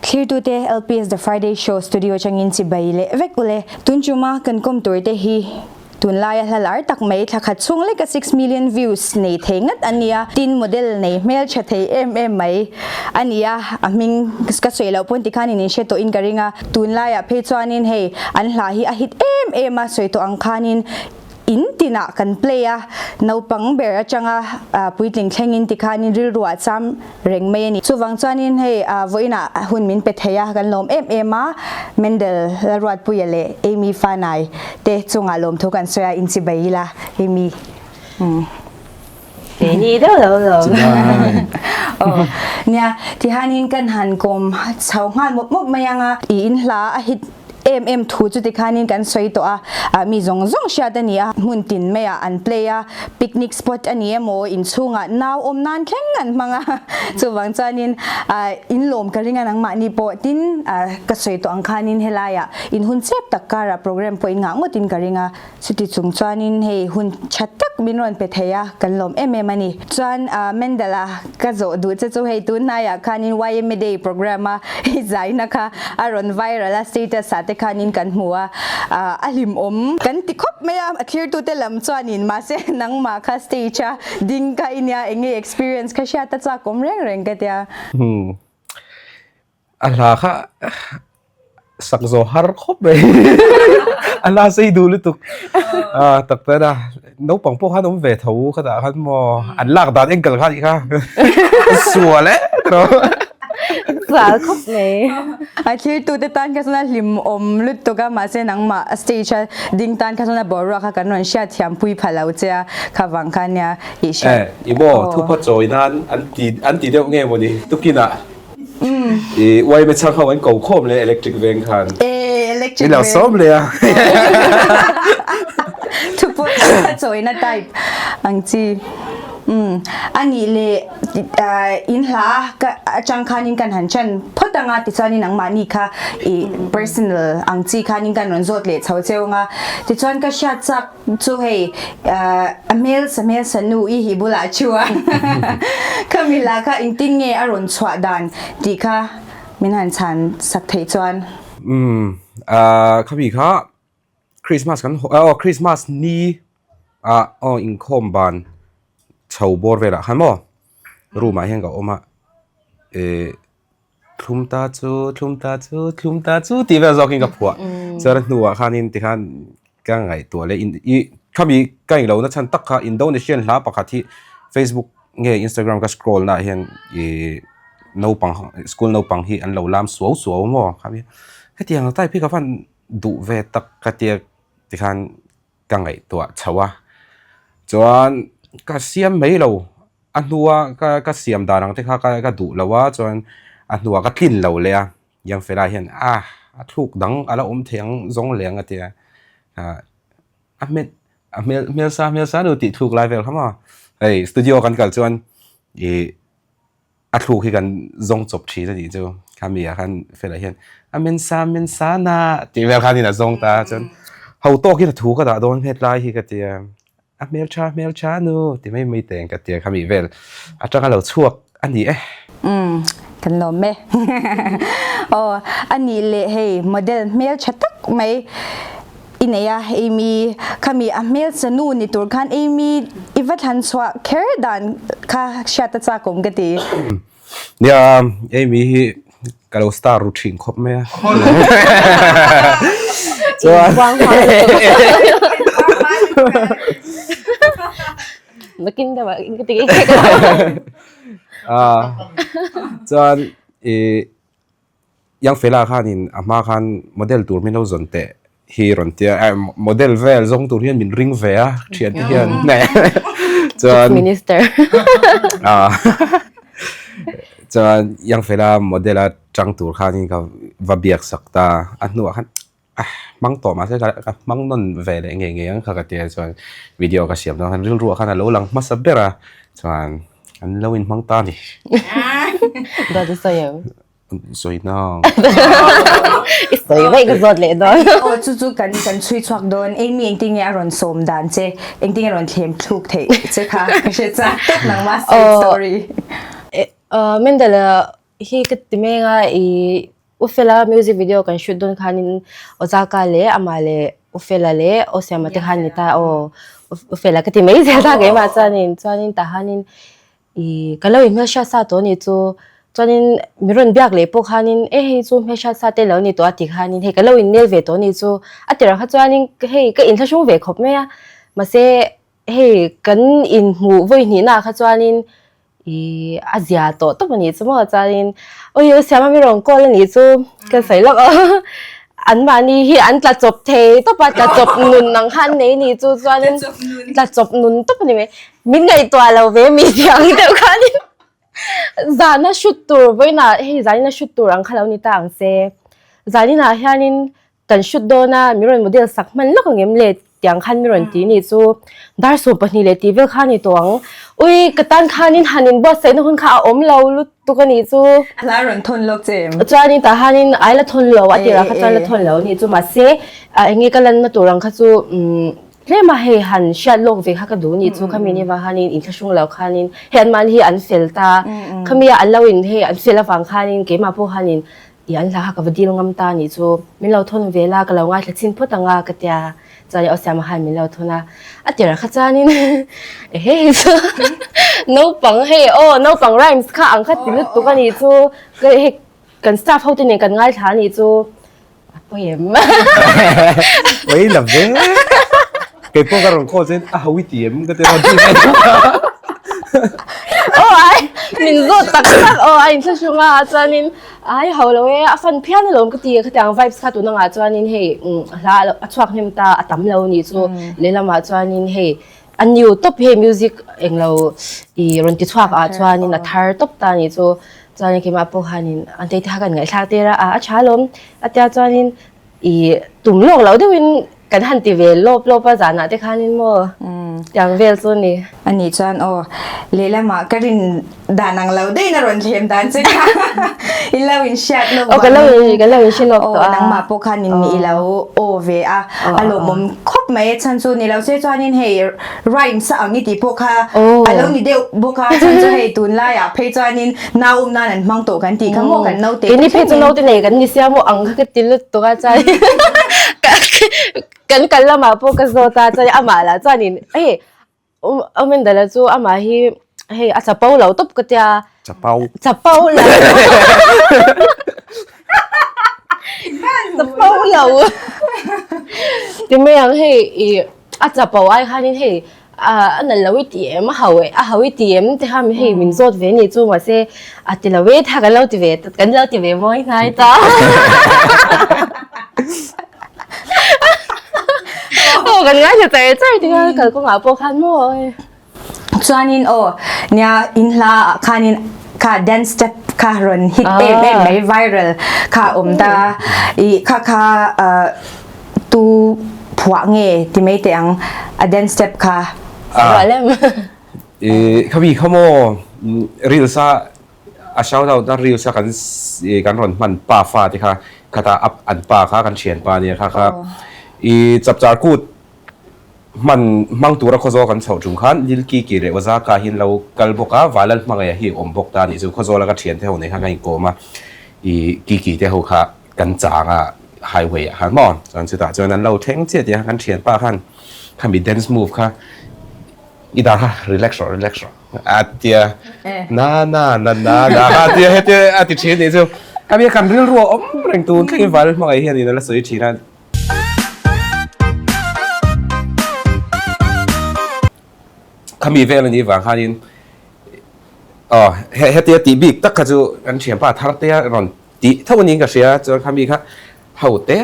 Thlirtute LPS The Friday Show studio changin chibai leh vek ule. Tun chuma kan kawm tur te hi tunlaia hla lar tak mai thla khat chhung leka 6 million views nei thei ngat a nia. Tin model nei hmel tha thei em em mai a nia. A hming ka sawi loh pawn tikhan in inhre tawhin ka ring a. Tunlaiah phei chuanin hei an hla hi a hit em em a sawi tawh ang khanin In tinah kan play a, naupang ber atanga puitling thlengin tikhanin rilru ah cham reng mai a ni. Chuvang chuanin hei vawiinah hun min pe thei a, kan lawm em em a, Mendel Lalruatpuia leh Amy Fanai te chungah lawmthu kan sawi a, inchibai ila Amy. Keini deuh lo lo. Aw nia, tihanin kan han kawm chho nghal mawp mawp mai ang a, i in hla a hit em em thu chu tikhanin kan sawi tawh a, ah mi zawng zawng hriat a ni a, hmun tin maiah an play a, picnic spot a ni emaw inchhungah nau awm nan thleng an hmang a, chuvang chuanin ah in lawm ka ring a nangmahni pawh tin ah ka sawi tawh ang khanin helaiah in hun chep tak karah program pawh in ngah ngawtin ka ring a. Chuti chung chuanin hei hun tha tak min rawn pe thei a, kan lawm em em a ni. Chuan Mendel-a ka zawh duh che chu hei tunhnaiah khanin YMA Day programme a i zaina kha a rawn viral a, status ah te khanin kan hmu a, a hlimawm kan ti khawp mai a, a thlirtute lam chuanin mahse nangmah kha stage a ding kha i nia eng nge experience kha hriat a chak awm reng reng ka tia. A hla kha sak zawh har khawp mai a hla sei duh lutuk a tak tan a naupang pawh khan awm ve tho khatah khan maw an lak dan angle kha nih kha sual e tiraw sual khawp mai a thlirtute tan kha chuan a hlim awm lutuk a mahse nangmah stage a ding tan kha chuan a boruak kha kan rawn hriat thiam pui pha lo che a kha vang kha nia i hriat i maw thupha chawi nan an ti an ti deuh nge mawni tukinah I uaime chhang ho an ko khawm leh electric veng khan. Eh, electric veng. Ilo sawm leh a. Thupui chawina type ang chi. Um, ani le in hla ka atang khanin kan han chan phawt anga tichuanin nangmahni kha i personal ang chi khanin kan rawn zawt leh chho cheu anga tichuan ka hriat chak Chu hei a hmel sa hmel sa nu i hi bulah chuan khami lah kha engtin nge a rawn chhuah dan tih kha min han chhan sak theih chuan. Umm khami kha Christmas kan aw Christmas ni ah aw inkhawm ban chho bawr velah khan maw room ah hian ka awm a eh Thlum ta chu, thlum ta chu, thlum ta chu tih vel zawkin ka phuah. Chuan a hnuah khanin tikhan ka ngaihtuah leh in i khami ka englo na chhan tak kha Indonesian hla pakhat hi Facebook nge Instagram ka scroll naah hian i naupang school naupang hi an lo lam suau suau maw khami hetiang type hi ka van duh ve tak ka tia tikhan ka ngaihtuah chho a chuan ka siam mai lo. A hnua ka ka siam dan ang te kha ka ka duh lo a chuan a hnuah ka tlin lo leh a young fella hian ah a thluk dang a la awm thei ang zawng leh ang a ti a ah a hmel a hmel hmel sa hmel sa nu tih thluk lai vel kha maw hei studio kan kal chuan ih a thluk hi kan zawng chawp thin a nih chu khami ah khan fella hian a men sa men sa na tih vel khanin a zawng ta a chuan ho tawkin a thu ka dah dawn hetlai hi ka ti a. A hmeltha hmeltha nu ti mai mai teng ka tia khami vel atanga lo chhuak a ni e. Umm kan lawm e. Aw a nih leh hei model hmeltha tak mai i nei a Amy khami a hmeltha nu ni tur khan Amy i va thlan chhuah kher dan kha hriat a chak awm ka ti. Nia Amy hi ka lo star ru thin khawp mai a. Chuan Nakin deuh ah ka ti Chuan i Young fella khanin a hma khan model tur min lo zawn teh hi rawn tia eh model vel zawng tur hian min ring ve a thian te hian chuan minister ah chuan Young fella model a tang tur khanin ka va biak sak ta a hnuah khan ah hmang tawh mahse ka hmang nawn ve leh ngei ngei ang kha ka tia chuan video ka siam dawn khan rilruah khan a lo lang hmasa ber a chuan an lo inhmang ta a ni. Dawt i sawi em? Sawi nang. I sawi vaih ka zawt leh dawn. Aw chu chu kan kan chhui chhuak dawn. Amy engtin nge a rawn sawm dan che? Engtin nge a rawn thlem thluk theih che kha? Ka hre chak tawp nangmah side story. Mendel hi ka ti meng a i. Ufela music video kan shoot dawn khanin Ozaka leh amah leh Ufela leh Osiama te khan ni ta aw Ufela ka ti mai zel ta keimah chuanin chuanin tah hianin ih ka lo inhmelhriat sa tawh a nih chu chuanin mi rawn biak leh pawh khanin e hei chu hmelhriat sa te lo ni tawh a tih khanin hei ka lo innel ve tawh a nih chu a tirah kha chuanin hei ka inthlahrung ve khawp mai a mahse Hei kan inhmuh vawi hnihnaah kha chuanin ih a zia tawh tawp a nih chu maw chuanin awi u Siama mi rawn call a nih chu ka sawi lawk a anmahni hi an tla chawp thei tawp a tla chawp nun ang kha an nei a nih chu chuanin tla chawp nun tawp a ni mai min ngaihtuah lo ve mi tih ang deuh khanin zahna hrut tur vawiinah hei zanin a hrut tur ang kha lo ni ta ang se zaninah hianin Kan hrut dawn a, mi rawn model sak hman lawk ang em le tiang khan mi rawn ti ni chu dar 12 leh tih vel kha a ni tawh ang. Ui, ka tan khanin han inbuatsaihna hun kha a awm lo lutuk a nih chu. A la rawn thawn lawk che em? Chuanin tah hianin ai la thawn lo, a tirah kha chuan la thawn lo a nih chu. Mahse, eng nge ka lanna tur ang kha chu tlem a hei han hriat lawk ve kha ka duh nih chu. Khami ni vang khanin inthlahrung lo khanin hei anmahni hi an fel ta, khami ah an lo in hei an fel avang khanin keimah pawh khanin I an hla kha ka va dil ngam ta nih chu min lo thawn ve la ka lo ngaithla chhin phawt ang a ka tia chuan aw Siama khan min lo thawn a a tirah kha chuanin ehe hei chu naupang hei aw naupang rhymes kha ang kha ti lutuk a nih chu ka hei kan staff ho te nen kan ngaithla a nih chu a pawi em pawi la ve kei pawh ka rawn call chuan a ho i ti em ka ti rawn ti ve aw ai min zawt tak tak aw a inthlahrung a chuanin Ai ho lo e, a fan phian alawm ka ti a, khatiang vibes kha tun angah chuanin hei hla a chhuak hnem ta a tam lo nih chu lehlamah chuanin hei a new tawp hei music englo i rawn ti chhuak ah chuanin a thar tawp ta nih chu chuanin keimah pawh khanin an tei te kha kan ngaihthlak tir a, a tha alawm a tia chuanin I tum lawk loh deuhin kan han ti ve lawp lawp a zanah te khanin maw tiang vel chu ni. A nih chuan aw lehlamah ka rin dan ang lo deuhin a rawn thlem dan che kha i lo in hriat lawk Aw ka lo in ka lo in hre lawk tawh a. Aw nangmah pawh khan in i lo aw ve a a lawmawm khawp mai a chhan chu ni lo se chuanin hei rhymes a ang i tih pawh kha a lo ni deuh bawk a chhan chu hei tunlaiah phei chuanin Nau um nan an hmang tawh kan tih kha maw kan naute Keini phei chu naute nei kan ni sia maw ang kha ka ti lutuk a chuan kan kal lamah pawh ka zawt a chuan amah lah chuanin hei Amendala chu amah hi hei a chapo lo tawp ka tia Chapo Chapo lo Chapo lo Ti mai ang hei i a chapo ai khanin hei A nalh lo i ti em, a hau a hau i ti em te kha hei min zawt ve ni chu mahse a ti lo e tha kan lo ti ve kan lo ti ve mawi hnai ta. Aw kan ngaithla char char ti kha kalkawngah pawh khan maw. Chuanin aw nia in hla ah khanin kha dance step kha rawn hit em em mai viral kha awm ta i kha kha Tu phuah nge ti mai teh ang a dance step kha. Ah. I kha mi kha maw reels a a shout out na reels a kan kan rawn hman pa fa te kha khata an pa kha kan thian pa ania kha kha i chapchar kut hman hmang tura khawzawl kan chhoh tum khan Lil Kiki leh Ozaka hi an lo kal bawk a Valal hmangaih hi a awm bawk ta anih chu khawzawl a ka thian te ho nei khan kan inkawm a i Kiki te ho kha Kan chang a highway ah khan maw chuan chutah chuan an lo thleng chiah tih a kan thianpa khan khami dance move kha i dar kha relax rawh relax rawh a tia na na na na na a tia hetia a ti thin nih chu khami kan rilru a awm reng tun thlengin val hmangaih hian in a la sawi thin a. Khami vel a nih vang khanin aw hetia tih bik tak kha chu kan thianpa thar te a rawn Tih tho aniin ka hria, chuan kha mi kha ho te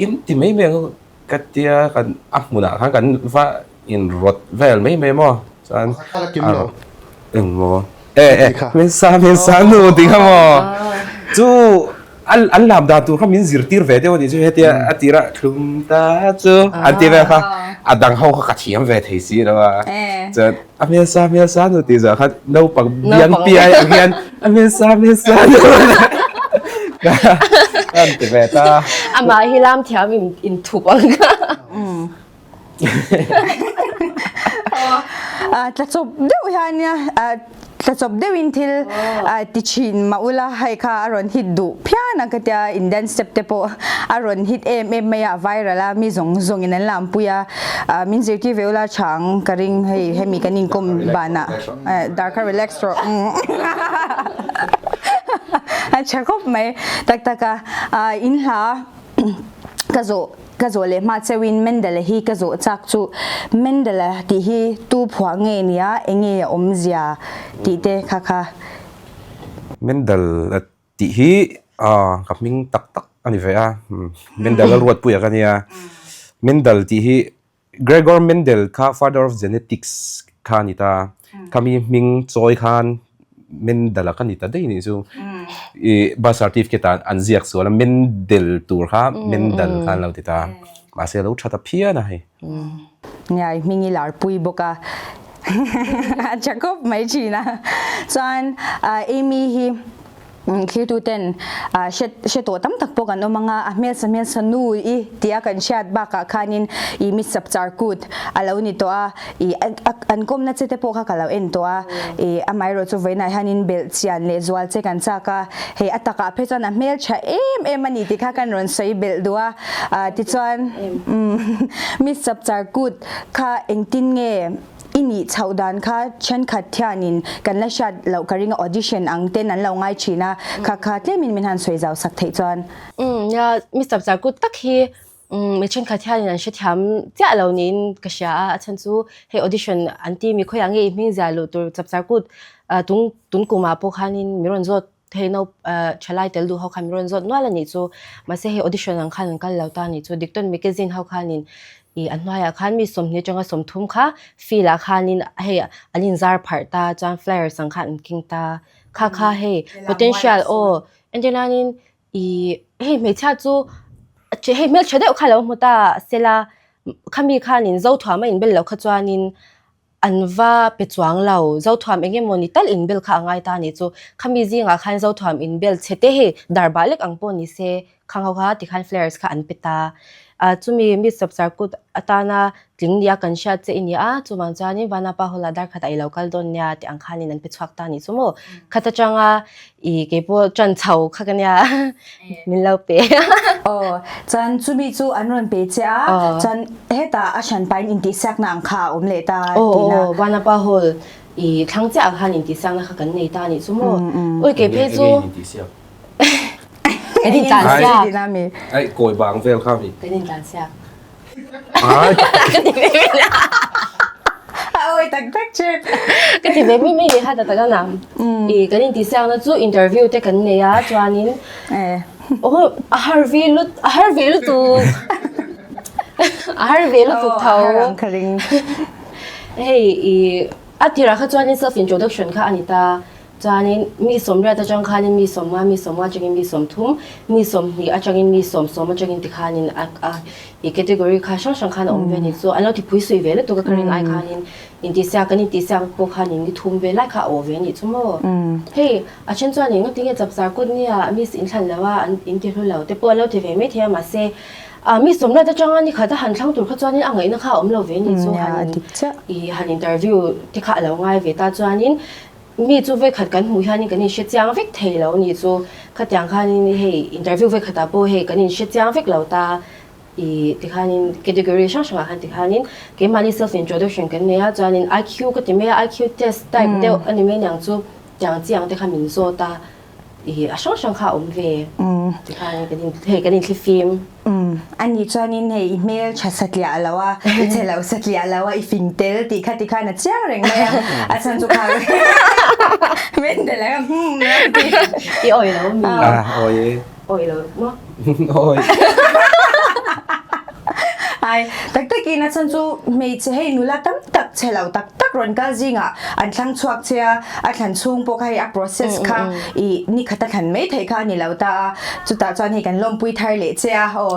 in ti mai mai ang ka tia kan a hmunah khan kan va in rawt vel mai mai maw chuan a rawt eng maw e e min sa min sa nu tih kha maw chu an an lam dan tur kha min zirtir ve deuh a nih chu hetia a tirah thlum ta chu an ti vel kha a dang ho kha ka thiam ve thei si lo a chuan A hmelsa hmelsa nu tih zawh khan naupang biang piai ang hian a hmelsa hmelsa nu an ti ve ta. Amah hi lam thiam in in thup ang kha. Tla chawp deuh hian nia. tlachawp deuhin thil ti thin mah ula hei kha a rawn hit duh phian a ka tia in dance step te pawh a rawn hit em em mai a a viral a mi zawng zawng in an lampui a min zirtir ve ula tha ang ka ring hei hemi kan inkawm banah dar kha relax rawh a tha khawp mai tak tak a in hla ka zawh Ka zawh leh hma cheuhin Mendele hi ka zawh chak chu Mendele tih hi tu phuah nge nia enge a awmzia tih te kha kha. Mendel tih hi ka hming tak tak a ni ve a, Mendel a ruatpuia ka nia. Mendel tih hi Gregor Mendel kha father of genetics kha a ni ta, khami hming chawi khan Mendel-a ka ni ta daih nih chu. I birth certificate ah an ziak sual a, Mendel tur kha Mendel kha an lo ti ta. Mahse a lo tha ta phian a hei. Nia, i hming i larpui bawk a, a tha khawp mai thin a. Chuan Amy hi Thirtu ten hre hre tawh tam tak pawh kan awm ang a, a hmelsa hmelsa nu i tia kan hriat bakah khanin i mi chapchar kut a lo ni tawh a, i an kawmna che te pawh kha ka lo en tawh a, i amaherawh chu vawiinah hianin belh chian leh zual che kan chak a, hei a takah phei chuan a hmeltha em em a ni tih kha kan rawn sawi belh duh a, tichuan mi chapchar kut kha engtin nge I nih chhoh dan kha thenkhat thianin kan la hriat loh ka ring a, audition ang ten an lo ngai thin a, kha kha tlemin min han sawi zau sak theih chuan. Umm nia, mi chap char kut tak hi mi thenkhat hianin an hrethiam chiah lo niin ka hria a, a chhan chu hei audition an ti mi khawiah nge i hming zia luh tur chap char kut tung tun kumah pawh khanin mi rawn zawt Hei no thalai tel duh ho khan min rawn zawt nual a nih chu. Mahse hei audition ang khan an kal lo ta a nih chu. Diktawn magazine ho khanin ih a hnuaiah khan mi 20 atanga 30 kha field ah khanin hei an inzar pharh ta chuan flyers ang khan an keng ta. Kha kha hei potential aw entir nanin ih hei hmeichhia chu hei hmeltha deuh kha lo hmu ta sela khami khanin Zothuama inbel loh kha chuanin An va pe chuang lo. Zothuam eng emaw ni tal inbel kha a ngai ta a nih chu. Khami zingah khan Zothuam inbel chhe te hei darbah lek ang pawh ni se khang ho kha tikhan flares kha an pe ta. Ah chumi mi chapchar kut atana tling nia kan hriat che i nia a, chuvang chuanin Vanapa Hall ah dar khatah i lo kal dawn nia tih ang khanin an pe chhuak ta a nih chu maw. Khat atanga i keipawh ṭan chho kha ka nia min lo pe. Aw chuan chumi chu an rawn pe che a, chuan hetah a hran pahin intihsiakna ang kha a awm leh ta tihna. Aw aw Vanapa Hall i thlang chiah ah khan intihsiakna kha kan nei ta a nih chu maw. Ui kei phei chu kan intlansiak. Ai kawi bang vel kha mi. Kan intlansiak. Ka ti ve mai Awi tak tak che. Ka ti ve mai mai ni kha ta tak a na. I kan intihsiakna chu interview te kan nei a chuanin oh a har ve lut a har ve lutuk a har ve lutuk tho. Hei i a tirah kha chuanin self introduction kha a ni ta. Chuanin mi 80 atang khanin mi 50, mi 50 atangin mi 30, mi 20 atangin mi 10, atangin tikhanin a a i category kha hrang hrang khan a awm ve a ni. Chu an lo tipui sui ve lutuk a ka rin ai khanin intihsiak kan intihsiak pawh khanin ni thum ve lai kha a awh ve a nih chu maw. Hei a then chuan eng ngatinge chapchar kut nia miss inthlan lo a an inti hlu lo te pawh an lo ti ve maithei a mahse a mi 80 atanga ni khat a han thlang tur kha chuanin a ngaihna kha a awm lo ve a nih chu han i han interview te kha a lo ngai ve ta chuanin Mi chu vekhat kan hmuh hianin kan inhre chiang vek thei lo ni chu khatiang khanin hei interview vekhatah pawh hei kan inhre chiang vek lo ta i tikhanin category hrang hrangah khan tikhanin keimahni self introduction kan nei a chuanin IQ ka ti mai a IQ test type deuh a ni mai niang chu tiang chiang te kha min zawt a i a hrang hrang kha a awm ve tikhanin kan in hei kan inthlifim. Umm, a nih chuanin hei i hmel tha satliah lo a, i chhe lo satliah lo a, i fing tel tih kha tikhan a chiang reng mai a, a chhan chu kha Mendel a umm a ti. I awi lo mi? Ah, awi e. Awi lo maw? Awi. Ai, tak takin a chhan chu hmeichhe hei nula tam tak chhe lo tak tak rawn kal zingah an thlang chhuak che a, a thlan chhung pawh kha hei a process kha i ni khat a thlan mai theih kha a ni lo ta a, chutah chuan hei kan lawmpui thar leh che a aw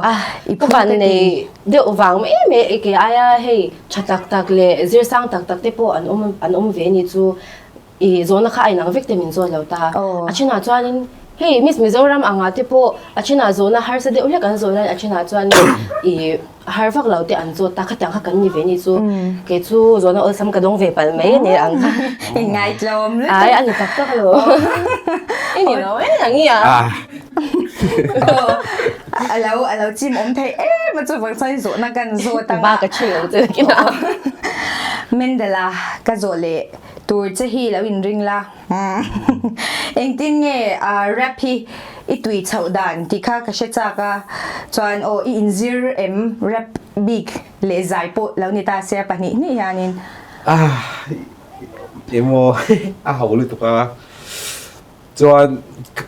i Ka van nei deuh vang mai mai e kei aia hei tha tak tak leh zir sang tak tak te pawh an awm an awm ve ni chu i zawhna kha a inang vek te min zawt lo ta a thenah chuanin. Hei Miss Mizoram angah te pawh a thenah zawhna harsa deuh hlek an zawh laiin a thenah chuan ih har vak lo te an zawt ta khatiang kha kan ni ve ni chu kei chu zawhna awlsam ka dawng ve palh mai a ni ang kha. I ngaitlawm lutuk. Ai a ni tak tak lo. I ni lo em ang i a. A lo a lo chim awm thei em a chuvang chuan zawhna kan zawt ang a. Ba ka chhi lo che kina. Mendela ka zawh leh tur che hi lo inring la. Engtin nge rap hi i tui chhoh dan tih kha ka hre chak a, chuan aw i inzir em rap bik leh zai pawh lo ni ta sia pahnih hnih hianin. Ah emaw a ho lutuk a, chuan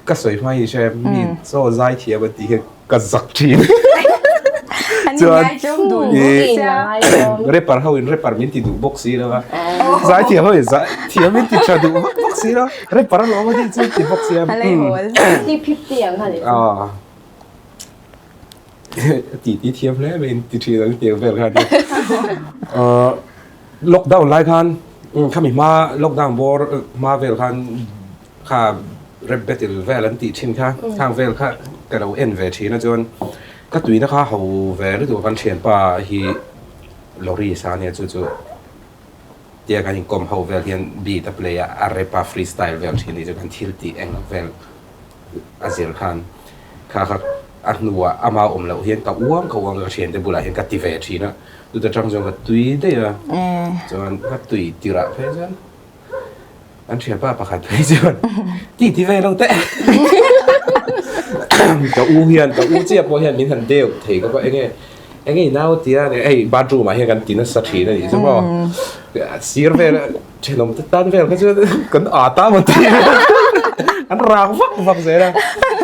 ka sawi hma hi hre mi chaw zai thiam a tih hian ka zak thin. An inngaihtlawm dun bawk sia. Rapper ho in rapper min ti duh bawk si lo a. Zaithiam ho in zaithiam min ti tha duh vak bawk si lo. Rapper a lawm a tih chu ti bawk sia. A lei hawl. 50 50 ang kha ni chu. Ti ti thiam hle mai in ti thin ang tiang vel kha ni. Lockdown lai khan khami hma lockdown bawr hma vel khan Kha rap battle vel an tih thin kha, khang vel kha ka lo en ve thin a chuan ka tuina kha ho ve lutuk a kan thianpa hi lorry sa ania chu chu tia kan inkawm ho vel hian beat a play a, a rap a free style vel thin hi chu kan thil tih eng vel a zir khan kha kha a hnuah ama awm loh hian ka uang ka uang ka thiante bulah hian ka ti ve thin a, chuta tang chuan ka tui daih a chuan ka tui tirah phei chuan. An thianpa pakhat phei chuan ti ti ve lo teh. Ka u hian ka u chiah pawh hian min han deuh thei ka pawh enge enge i nau tia nia hei bathroom ah hian kan ti nasa thin a nih chu maw. Sir vel thenawm te tan vel kha chuan kan at a maw ti an rak vak vak zel a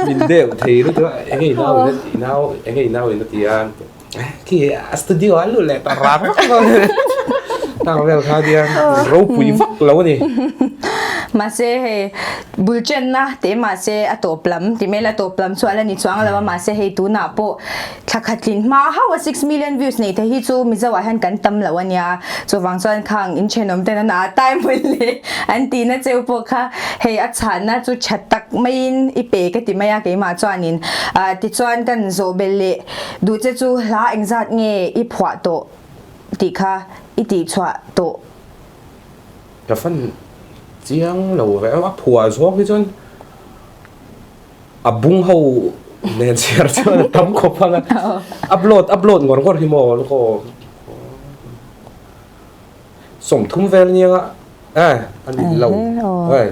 min deuh thei lutuk a enge i nau in i nau enge i nau in a ti a. Khi a studio a lut leh ta rak vak vak tang vel kha nia ropui vak lo ani. Mahse hei bul chenna te mahse a tawp lam ti mai la tawp lam chu a la ni chuang lo a mahse hei tunah pawh thla khat tlin hma hauh a 6 million views nei thei hi chu Mizo ah hian kan tam lo ania chuvang chuan khang in thenawm ten an a tai mawlh le an tihna cheu pawh kha hei a chhanna chu tha tak maiin i pe ka ti mai a keimah chuanin tichuan kan zawh belh leh Duh che chu hla engzat nge i phuah tawh tih kha i tihchhuah tawh? Ka fan chiang lo ve a, a phuah zawk hi chuan a bung ho nen chhiar chuan a tam khawp ang a, upload upload ngawr ngawr hi maw lawk 30 vel nia eh a ni lo eh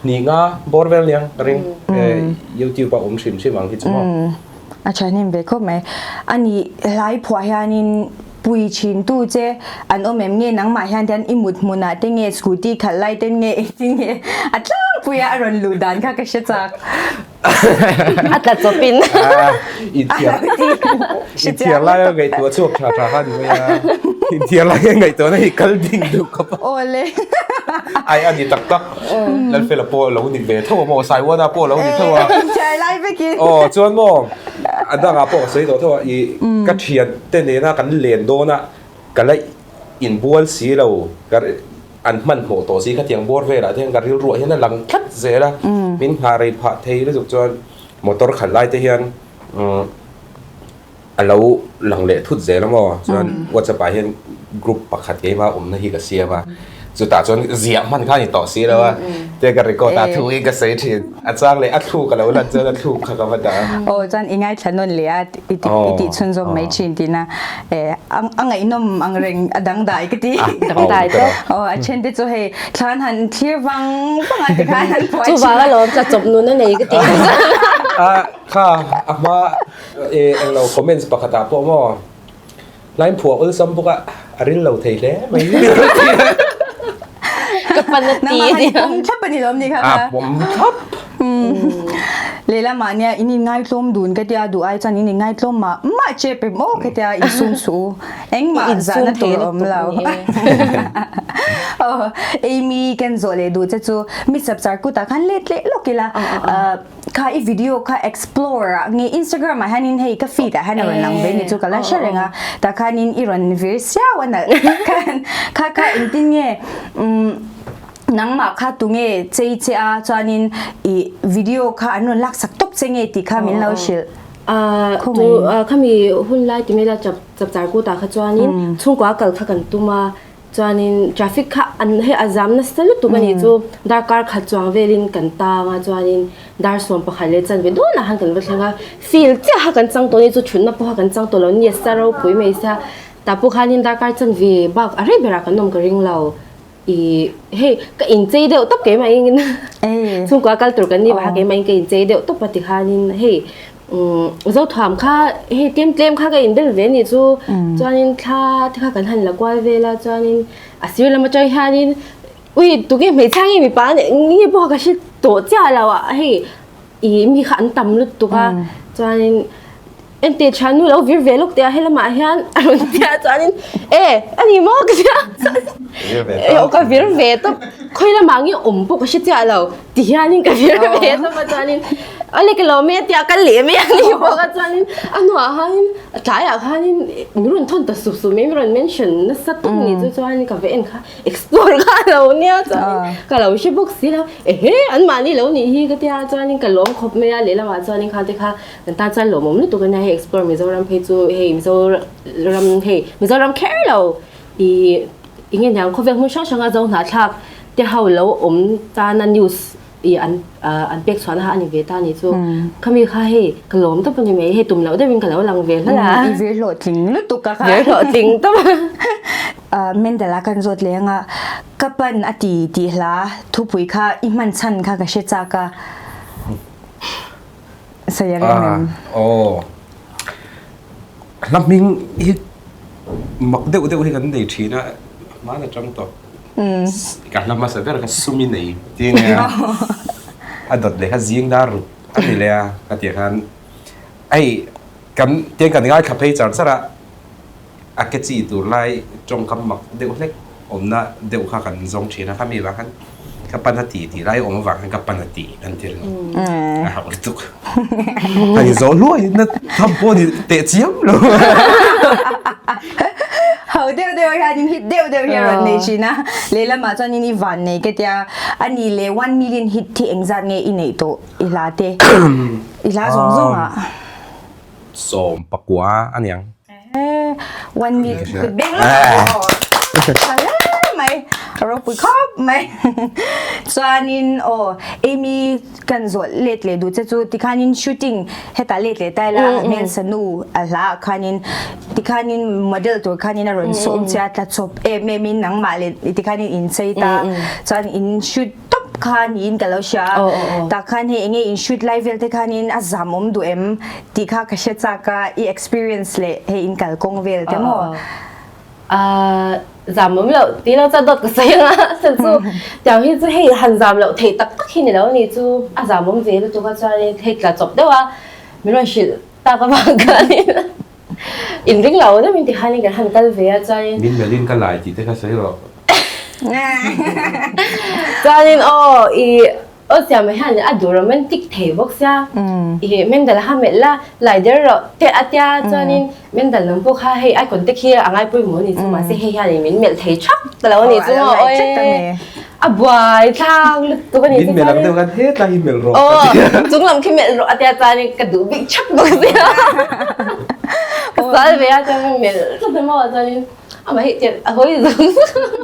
hnih nga bawr vel nia ka ring eh youtube a awm hrim hrim ang hi chu maw. A thahnem ve khawp mai. A nih hlai phuah hianin pui thin tu che an awm em nge nangmah hian hian i mut hmunah te nge scooty khalh lai te nge engtin nge a tlangpui a a rawn luh dan kha ka hre chak. A tla chawp in. Inthiar inthiar lai a ngaihtuah chhuak tha tha kha ni mai a. Inthiar lai a ngaihtuah na hi kal ding duh khawp a. Awle. Ai a ni tak tak. Lalfela pawh lo ni ve tho a maw Saiwana pawh lo ni tho a. Inthiar lai vekin. Aw chuan maw a dangah pawh ka sawi tawh tho a i ka thian te nena kan len dawn a ka la inbual si lo ka An hmanhmawh tawh si khatiang bawr velah te hian ka rilruah hian a lang tlat zel a, min nghah rei phah thei lutuk chuan motor khalh lai te hian a lo lang leh thut zel a maw chuan WhatsApp ah hian group pakhat keimah awmna hi ka siam a, chutah chuan ziah hman kha a ni tawh si lo a, tia ka record a thu hi ka sawi thin, a chang leh a thluk a lo lan chuan a thluk kha ka va dah a. Aw chuan i ngaithla nawn leh a i tih chhunzawm mai thin tihna. A ngaihnawm ang reng a dangdai ka ti. Dangdai te. Aw a then te chu hei thlan han thlir vang vang a tikhan han phuah thin. Chuvang alawm tla chawp nun a nei ka ti. A kha a hma englo comments pakhatah pawh maw line phuah awlsam bawk a a ril lo thei hle mai. Ka pan a ti. Nangmah han pawm thlap a ni lawm ni kha kha. A pawm thlap. Lehlamah nia in inngaitlawm dun ka tia duh ai chuan in inngaitlawm mah mah chep em aw ka tia insum suh u engmah zahna tur a awm lo. Aw Amy ken zawh leh duh che chu mi chapchar kutah khan let leh lawk ila kha i video kha explore ah nge Instagram ah hianin hei ka feed ah hian a rawn lang ve ni chu ka la hre reng a tah khanin i rawn vir siau a nalh tak khan kha kha engtin nge umm. Nangmah kha tunge chei che a chuanin i video kha an rawn laksak tawp che nge tih kha min lo hrilh. Tu khami hun lai ti mela chap chapchar kut ah kha chuanin chhungkua kal kha kan tum a chuanin traffic kha an hei a zam nasa lutuk a nih chu darkar khat chuang velin kan tang a chuanin dar 11 leh chanve dawnah khan kan va thleng a field chiah kha kan chang tawh a ni chu thutna pawh kha kan chang tawh lo a ni a sa ropui mai sia tah pawh khanin darkar chanve bak a rei berah kan awm ka ring lo. I hei ka inchei deuh tawp keimah in chhungkua kal tur kan ni vah keimah in ka inchei deuh tawp a tikhanin hei Zothuam kha hei tlem tlem kha ka inbel ve anih chu chuanin thla te kha kan han la kual vel a chuanin a sir lam atang hianin ui tunge hmeichhia nge mipa nge pawh ka hre tawh chiah lo a hei i mi kha an tam lutuk a chuanin Ente thian nu lo vir ve lawk teh a helamah hian a rawn ti a chuanin e a ni maw ka ti a e aw ka vir ve tawp khawi lamah nge awm pawh ka hre chiah lo ti hianin ka vir ve tawp a chuanin awle ka lo mai a tia ka leh mai a ni bawk a chuanin a hnuah khanin a tlaiah khanin min rawn thawn ta sup sup mai min rawn mention nasa tawp ni chu chuanin ka va en kha explore kha a lo nia chuanin ka lo hre bawk si lo ehe anmahni lo nih hi ka tia chuanin ka lawm khawp mai a lehlamah chuanin kha te kha Kan tan chuan lawmawm lutuk a nia hei explore Mizoram phei chu hei Mizoram hei Mizoram kher lo i eng nge niang khawvel hmun hrang hranga zo hnahthlak te ho lo awm tana news i an an pek chhuahna kha a ni ve ta ni chu khami kha hei ka lawm tawp a ni mai hei tum loh deuhin ka lo lang ve hlawlh a. I vir hlawhtling lutuk a kha. Vir hlawhtling tawp a. Mendel-a kan zawt leh anga ka pan a ti tih hla thupui kha i hman chhan kha ka hre chak a. Saya reng em. Aw. Hla hming hi mak deuh deuh hi kan nei thin a, hman atang tawh. Ka hla hmasa ber kha sumi nei tih ania. A dawt leh kha zing dar ruk a ni leh a, ka tih khan hei kan tiang kan ngaithla phei char char a. A ke chi tur lai tawngkam mak deuh hlek awmna deuh kha kan zawng thin a, khami vang khan ka pan a ti tih lai awm avang khan ka pan a ti an ti ringawt. A hauh lutuk. Ka in zawh hluai na tham pawh ni teh chiam lo. Ho deuh deuh hian in hit deuh deuh hi a rawn nei thin a, lehlamah chuan in i van nei ka tia, a ni leh one million hit hi engzat nge i neih tawh i hla te i hla zawng zawng ah. 19 a niang. One week kut beng lo mai ropui khawp mai chuanin aw Amy kan zawh let leh duh che chu tikhanin shooting hetah let leh ta ila hmel sanu a hla ah khanin tikhanin model tur khanin a rawn sawm che a tla chawp em em in nangmah leh tikhanin in chei ta chuan in shoot tawp kha niin ka lo hria a, tah khan hei enge in shoot lai vel te khanin a zam awm duh em tih kha ka hre chak a, i experience leh hei in kalkawng vel te maw? Zam awm loh tih lo chuan dawt ka sawi ang a, chhan chu tiang hi chu hei han zam loh theih tak tak hi ni lo a ni chu a zam awm ve lutuk a chuanin hei tla chawp deuh a min rawn hrilh tak avang khanin inring lo deuhin tikhanin kan han kal ve a chuanin Min melhin ka lai tih te kha sawi rawh. Chuanin aw i aw siam hian a duh romantic thei bawk sia i Mendal ha melh la lai der rawh te a tia chuanin Mendal lam pawh kha hei icon te khi a ngai pawimawh a ni chu mahse hei hian min melh thei thak ta lo a ni chu maw awi a buai thlak lutuk a ni chu Min melh ang deuh khan hetlai hi melh rawh ka tia chung lam khi melh rawh a tia chuanin ka duh bik thak bawk sia ka sal ve a chuan melh tlat a maw chuanin Amah hi tirh a hawi zung zung.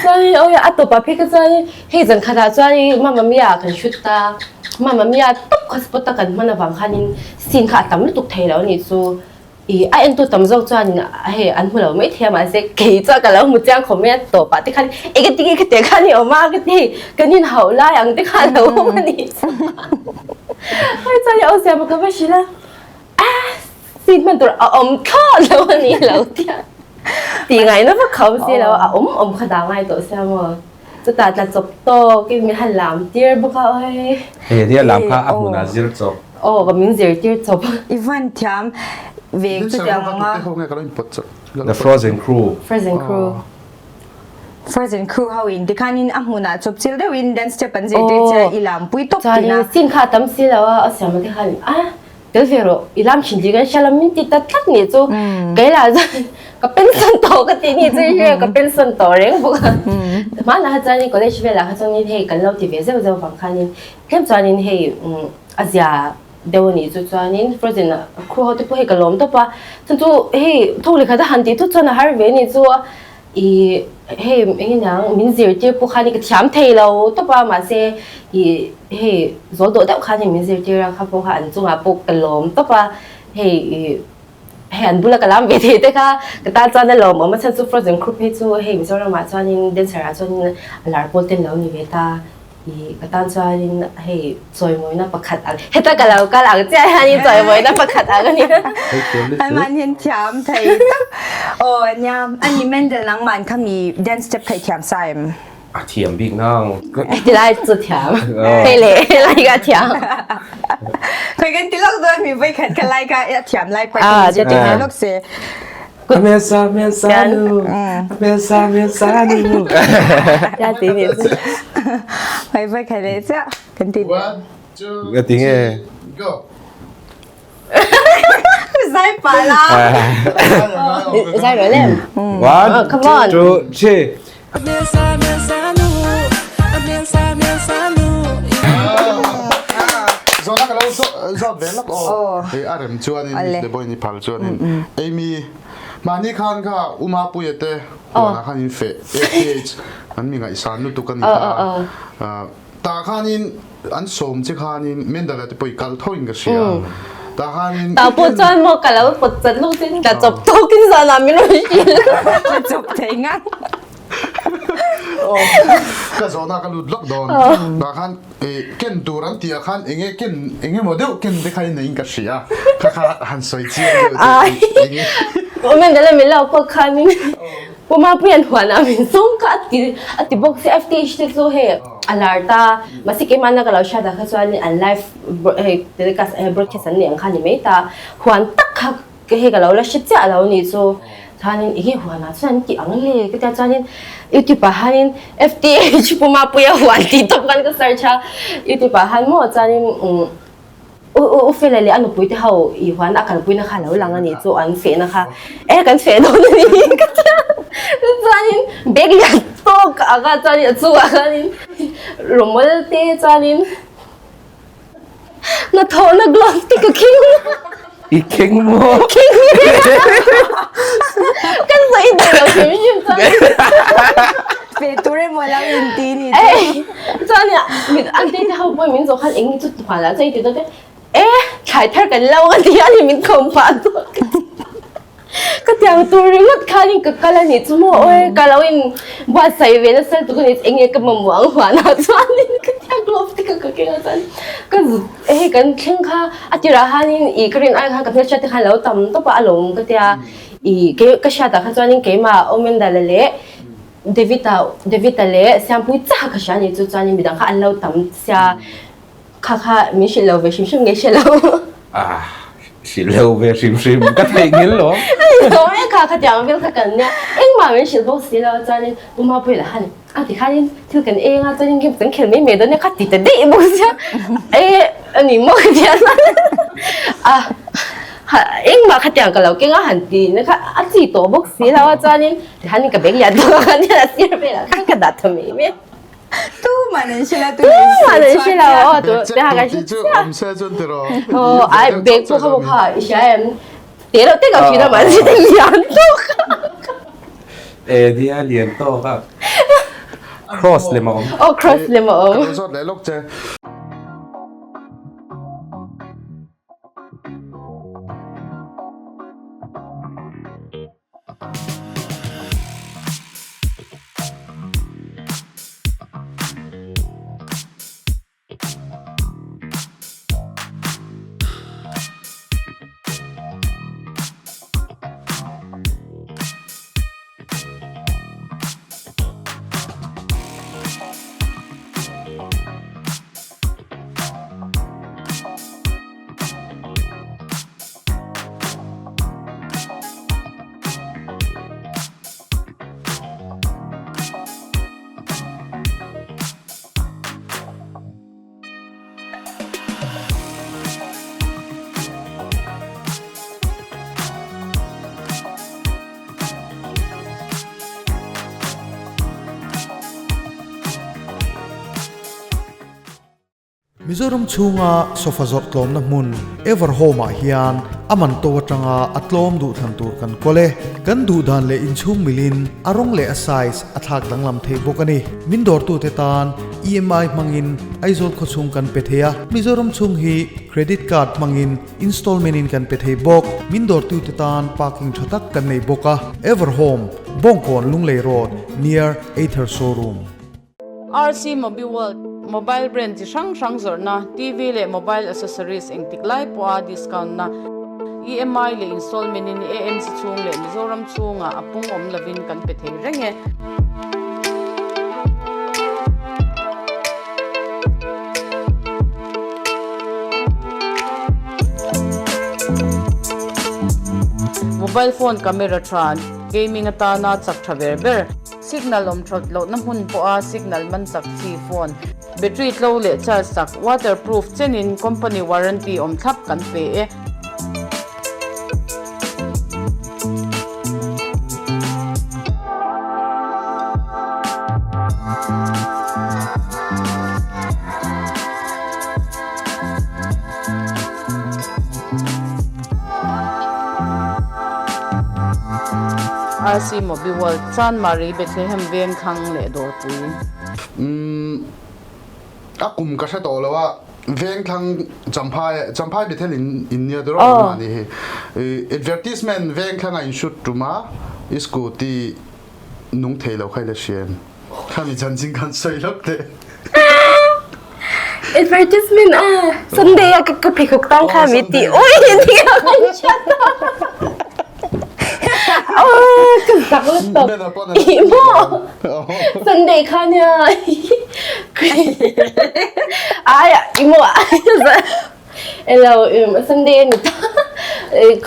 Chuanin awi a tawpah phei kha chuanin hei zan khatah chuanin Mamma Mia kan shoot ta. Mamma Mia tawp kha spot a kan hman avang khanin scene kha a tam lutuk thei lo a nih chu. Ih a entu tam zawk chuanin hei an hmu lo maithei a mahse kei chuan ka lo hmu chiang khawp mai a tawpah te khan eng ati nge khatiang khan i awm a ka ti kan inhauh lai ang te kha a lo awm a nih chu. Hei chuan aw siam ka va hrilh a. Seat hman tur a awm thlawt lo a ni lo tia tih ngaihna vak kha awm si lo a awm awm kha dah ngai tawh sia maw chutah tla chawp tawk in min han lam tir bawk a awi. Hei nia lam kha a hmunah zir chawp. Aw ka min zir tir chawp. I van thiam ve chutiang anga. The Frozen Crew. Frozen Crew. Frozen Crew ho in tikhanin a hmunah chawp chil deuhin dance step an zirtir che i lam pui tawp tina. Chuan scene kha a tam si lo a a siam te khan a. Tel ve rawh, i lam thin tih kan hria lo, min ti ta tlat nih chu kei lah chuan ka pension tawh ka tih nih chu i hria ka pension tawh reng bawk a. Hmanah kha chuanin college velah kha chuanin hei kan lo ti ve zeuh zeuh vang khanin tlem chuanin hei a zia deuh a nih chu chuanin frozen a crew ho te pawh hei ka lawm tawp a, chuan chu hei thawk leh khat a han tih thut chuan a har ve nih chu a. I hei eng eng min zirtir pawh khan ka thiam thei lo tawp a mahse i hei zawl dawh deuh khan min zirtir a kha pawh kha an chungah pawh ka lawm tawp a hei i hei an bula ka lam ve thei te kha ka tan chuan a lawmawm a chhan chu frozen group hi chu hei Mizoramah chuanin dancer ah chuanin a lar pawl te an lo ni ve ta. I ka tan chuanin hei chawimawina pakhat ang heta ka lo kal ang chiah hianin chawimawina pakhat ang a ni. Anmahni hian thiam thei tak. Aw nia, ani Mendel nangmah kha mi dance step kha i thiam sa em? A thiam bik nang. Tilai chu thiam. Hei le helai ka thiam. Khoi kan ti lawk dawn mi voi khat ka lai ka a thiam lai part ka zir ti lawk se. Mesa mesa nu mesa mesa nu. Ya ti ni. Vai vai khai le cha kan ti. One, two, Nga ti nge. go. Zai pa la. Zai rồi em. One, Come on. two, three. Zawhna ka lo zawt ve lawk aw. Hei a rem chuanin Miss Deboy ni phal chuanin Amy mahni khan kha U Mapuia te huanah khan in feh APH an mi ngaihsan lutuk a ni ta. Tah khanin an sawm che khanin Mendala te pawh i kal tho in ka hria. Tah khanin Tah pawh chuan maw ka lo pawt chat lawk che tla chawp tawkin zanah min rawn hrilh. Tla chawp thei ngang. Ka zawhna ka lut lawk dawn. Tah khan ken tur an tih ah khan enge ken enge maw deuh ken te kha in nei in ka hria. Kha kha han sawi chiang deuh teh enge. Comment ala min lo pawh khanin Pu Mapuia'n huanah min sawm kha a ti a ti bawk si FTH te chu hei a lar ta mahse keimahna ka lo hriat ah kha chuan an live hei telecast broadcast an neih ang kha a ni mai ta huan tak kha Ka hei ka lo la hre chiah lo nih chu chuanin enge huanah chuan an tih ang le ka tia chuanin youtube ah hianin FTH Pu Mapuia huan tih tawp khan ka search a youtube ah hian maw chuanin umm u u u Fela leh a nupui te ho i huan a kalpuina kha a lo lang a nih chu an fehna kha e kan feh dawn a ni ka tia chuanin bag lian tawk ang a chuanin a chungah khanin rawmawl te chuanin Hnathawhna glove te ka khing. I khing maw? Khing. Kan sawi duh lo hrim hrim chuan. Pe tur emaw lo in ti ni chu. Ei chuan mit an te te ho pawh min zawh khan eng nge chu huan ah chuan i ti dawn te e thlai thar kan lo a ti a ni min khawm phah zawk. Ka tiang tur ringawt khanin ka kal a nih chu maw awi ka lo in buatsaih ve nasa lutuk a ni eng nge ka mamawh ang huanah chuanin ka tiang glove te kha ka keng a chuan ka zut hei kan thleng kha a tirah khanin ih ka rin ai khan ka hmelhriat te khan a lo tam tawp a a lawm ka tia ih kei ka hriatah kha chuanin keimah Awmendala leh David-a David-a leh Siampuii chiah kha ka hria a nih chu chuanin midang kha an lo tam sia Kha kha min hrilh lo ve hrim hrim nge hre lo. Ah, hrilh lo ve hrim hrim ka theih ngil lo. Lo e kha kha tiang vel kha kan nia engmah min hrilh bawk si lo chuanin U Mapuii lah khan a ti khanin thil kan eng a chuanin game kan khel mai mai dawn nia kha ti ta daih bawk sia e ani maw ka ti a a engmah kha tiang ka lo keng a han ti na kha a chi tawh bawk si lo a chuanin tikhanin ka bag lian tawk a khan a sir velah khan ka dah tha mai mai. Tu man an hre la tu man an hre lo aw tu te ha ka hre chiah awm se chuan ti rawh aw ai bag pawh kha kha i hria em te lo te ka hria man si te lian tawk e dia lian tawk a cross lem a awm aw cross lem a awm ka lo zawt leh lawk che. Mizoram chhunga sofa zawrh tlawmna hmun Everhome ah hian a man to atanga a tlawm duhthlan tur kan kawl e. Kan duh dan leh inchhung milin a rawng leh a size a thlak danglam theih bawk a ni. Min dawrtute tan EMI hmangin Aizawl khawchhung kan pe thei a, Mizoram chhung hi credit card hmangin installment in kan pe thei bawk. Min dawrtute tan parking tha tak kan nei bawk a. Everhome, Bawngkawn Lunglei Road, near Ather Showroom. RC Mobiworld, Mobile brand chi hrang hrang zawrhna, TV leh mobile accessories engtik lai pawha discount na, EMI leh installment in AMC chhung leh Mizoram chhungah a pung awm lovin kan pe thei reng e. Mobile phone camera tha, gaming atana chak tha ber ber. Signal awm thawt lohna hmun pawha signal man chak chi phone, battery tlo leh charge chak, waterproof chenin company warranty awm thlap kan pe e. RC Mobi World, Chanmari, Bethlehem veng thlang leh dawrpui. Umm a kum ka hre tawh lo a, veng thlang Champhai Champhai Bethel in in nia tur awm a ni hi. Advertisement veng thlanga in shoot tum a, i scooty nung thei lo kha i la hria em? Khami chanchin khan sawi lawk teh. Advertisement a Sunday a ka pheikhawk tang kha mi ti oi ni a kan hriat ta. Oh ka zak lutuk. I maw Sunday kha nia. Ai i maw Elo Sunday a ni ta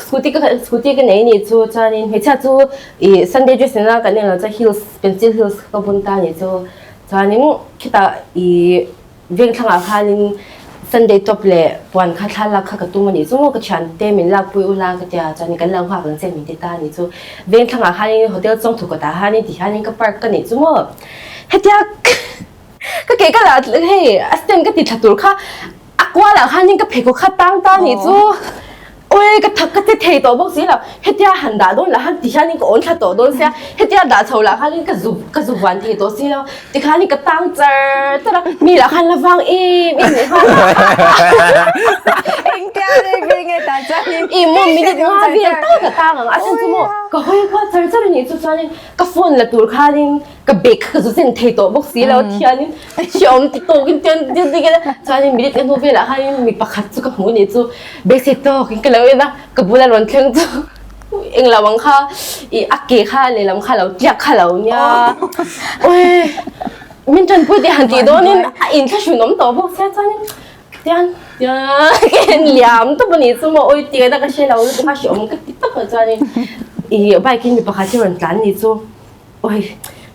scooty ka scooty ka nei ni chu chuanin hmeichhia chu ih Sunday dress nena kan en lo chuan heels pencil heels ka bun ta ni chu chuanin khitah ih veng thlangah khanin Sunday top leh puan kha thla lak kha ka tum a nih chu maw ka thiante min lakpui ula ka tia chuanin kan lo nghak ang che min ti ta ni chu veng thlangah khanin hotel chawngthu kawtah khanin ti hianin ka park ka nih chu maw hetia Ka ke ka lah hei a stand ka ti thla tur kha a kual ah khanin ka pheikhawk kha tang ta nih chu oi ka thak ka che thei tawh bawk si lo hetia han dah dawn lah khan ti hianin ka awn thla tawh dawn sia hetia dah chho lah khanin ka zu ka zu vuan thei tawh si lo tikhanin ka tang char char a mi lah khan la vang em em leh nghal a Engtia rei ve nge tah chuanin i maw minute nga vel tal ka tang ang a chhan chu maw ka hawi kual char char a nih chu chuanin ka phone la tur khanin ka bag kha ka zu zen thei tawh bawk si lo thianin hreawm ti tawkin tian tian ti kela chuanin minute ka hnu velah khanin mi pakhat chu ka hmu nih chu beisei tawkin ka lo en a ka bula rawn thleng chu englo ang kha ih a ke kha lehlam kha lo tliak kha lo nia oi min tanpui tih han tih dawnin a inthlahrun awm tawh bawk sia chuanin tian tian ka en liam tawp a nih chu maw oi tian a ka hre lo lutuk a hreawm ka ti tawp a chuanin ih bike in mi pakhat hi rawn tlan nih chu. Oi,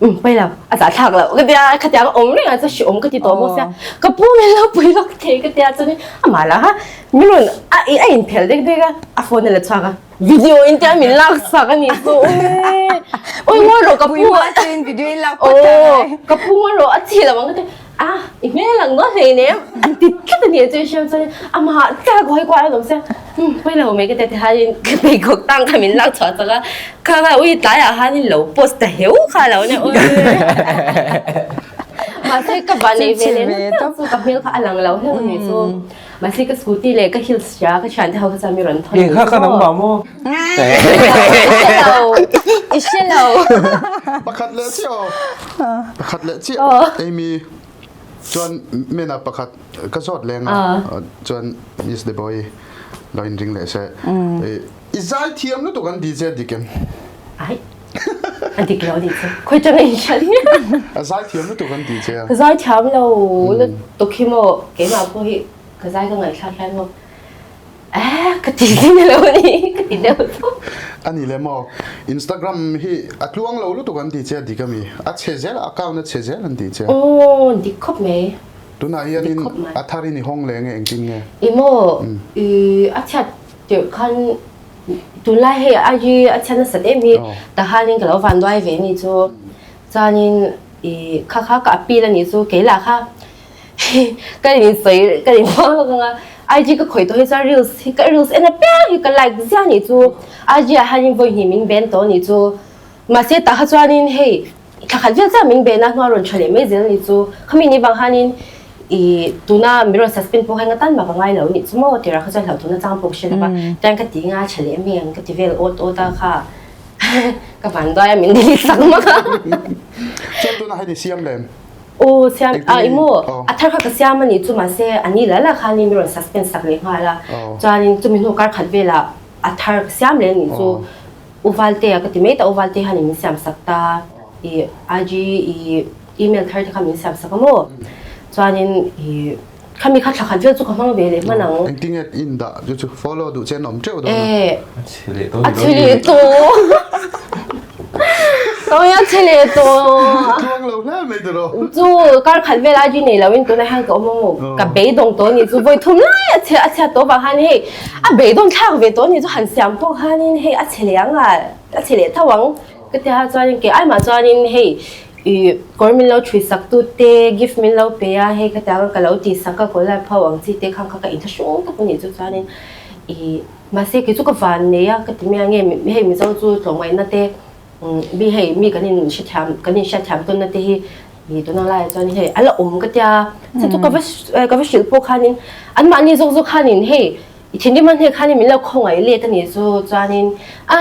um, pai lo, a zah thlak lo. Ka tia, kha tia ka awm reng a, chu hri awm ka ti tawh bawk sia. Ka pu min lo pui lawk thei ka tia chuan amah lah kha min rawn a a in phel dek dek a, a phone a la chhuak a. Video in tia min lak sak a nih chu. Oi, oi ngawi rawh ka pu. Pui hma chuan video in lak phawt ta ngai. Ka pu ngawi rawh a chi lo ang ka tia. A, i hmel ang ngaw hlei nem. An ti tlat a nih chu hriam chuan amah chiah ka hawi kual a awm sia. Um, pawi lo mai ka tia tihian ka pheikhawk tang kha min lak chhuah chak a. Kha kha ui tlaiah khanin lo post ta heu kha lo nia ui. Mahse ka van nei ve leh nasa chu ka hmel kha a lang lo hlauh a nih chu. Mahse ka scooty leh ka heels hria ka thiante ho kha chuan mi rawn thawn Eng kha kha nangmah maw? I hre lo, i hre lo. Pakhat leh chiah aw. Pakhat leh chiah Amy chuan mena pakhat ka zawt leng a chuan Miss Deboy lo inring leh se. I zai thiam lutuk an ti che a dik em? Ai, a dik lo a nih chu. Khawi tang in hriat hi. A zai thiam lutuk an ti che a. Ka zai thiam lo lutuk hi maw keimah pawh hi ka zai ka ngaihthlak hian maw eh ka ti zing lo a ni ka ti deuh tawp. A ni le maw Instagram hi a tluang lo lutuk an ti che a dik a mi? A chhe zel a account a chhe zel an ti che a. Aw dik khawp mai. Tunah hianin a tharin i hawng leh nge engtin nge? I maw i a chhiat Tirh khan tunlai hei IG a chhiat nasat em hi tahanin ka lo van duai ve ni chu chuanin ih kha kha ka appeal a nih chu kei lah kha. Ka insawi ka inpuang lawk anga IG ka khawih tawh hi chuan reels hi ka reels en apiang hi ka like ziah anih chu IG ah hianin vawi hnih min ben tawh anih chu mahse tah kha chuanin hei thla khat vel chiah min ben a hnuai rawn tha leh mai zel anih chu khami ni vang hianin ih tuna min rawn suspend pawh kha enga tan mah ka ngai lo anih chu maw tirah kha chuan hlauh tuna chang pawh ka hre lo va tiang ka ti nga tha leh em em ka ti vel awt awt a kha ka van duai a min delete sak mak a. Chuan tunah hian i siam lem? Aw siam a i maw a thar kha ka siam a nih chu mahse a ni la la khanin min rawn suspend sak leh nghal a chuanin chumi hnu kar khat velah a thar ka siam leh a nih chu U Valtea ka ti mai ta U Valtea hianin min siam sak ta i IG i email thar te kha min siam sak a maw chuanin i Khami kha thla khat vel chu ka hmang ve leh hman ang. Engtinge in dah chu chu follow duh che an awm teuh dawn a. Eh. A chhe leh tawh A chhe leh tawh. Tawh a chhe leh tawh. Tluang lo hle mai tiraw. Chu kar khat vel IG nei lo in tunah hian ka awm ang ka beidawng tawh ni chu vawi thum lai a chhe a chhiat tawh vang khan hei a beidawn thlak ve tawh ni chu han siam pawh khanin hei a chhe leh ang a a chhe leh tho ang ka ti a chuanin kei aimah chuanin hei Ih, kawr min lo thui sak tu te, gift min lo pe a, hei khatiang a ka lo tih sak a, collab ho ang chi te khan kha ka inthlahrung tak anih chu chuanin ih, mahse kei chu ka van nei a, ka ti mai a nge hei Mizo chu tlawmngaihna te mi hei mi kan in hrethiam kan in hriatthiam tawnna te hi ih tuna laiah chuan hei a la awm ka tia, chu chu ka va ka va hrilh pawh khanin anmahni zawk zawk khanin hei I thinrim a hnek khanin min lo khawngaih let a nih chu chuanin a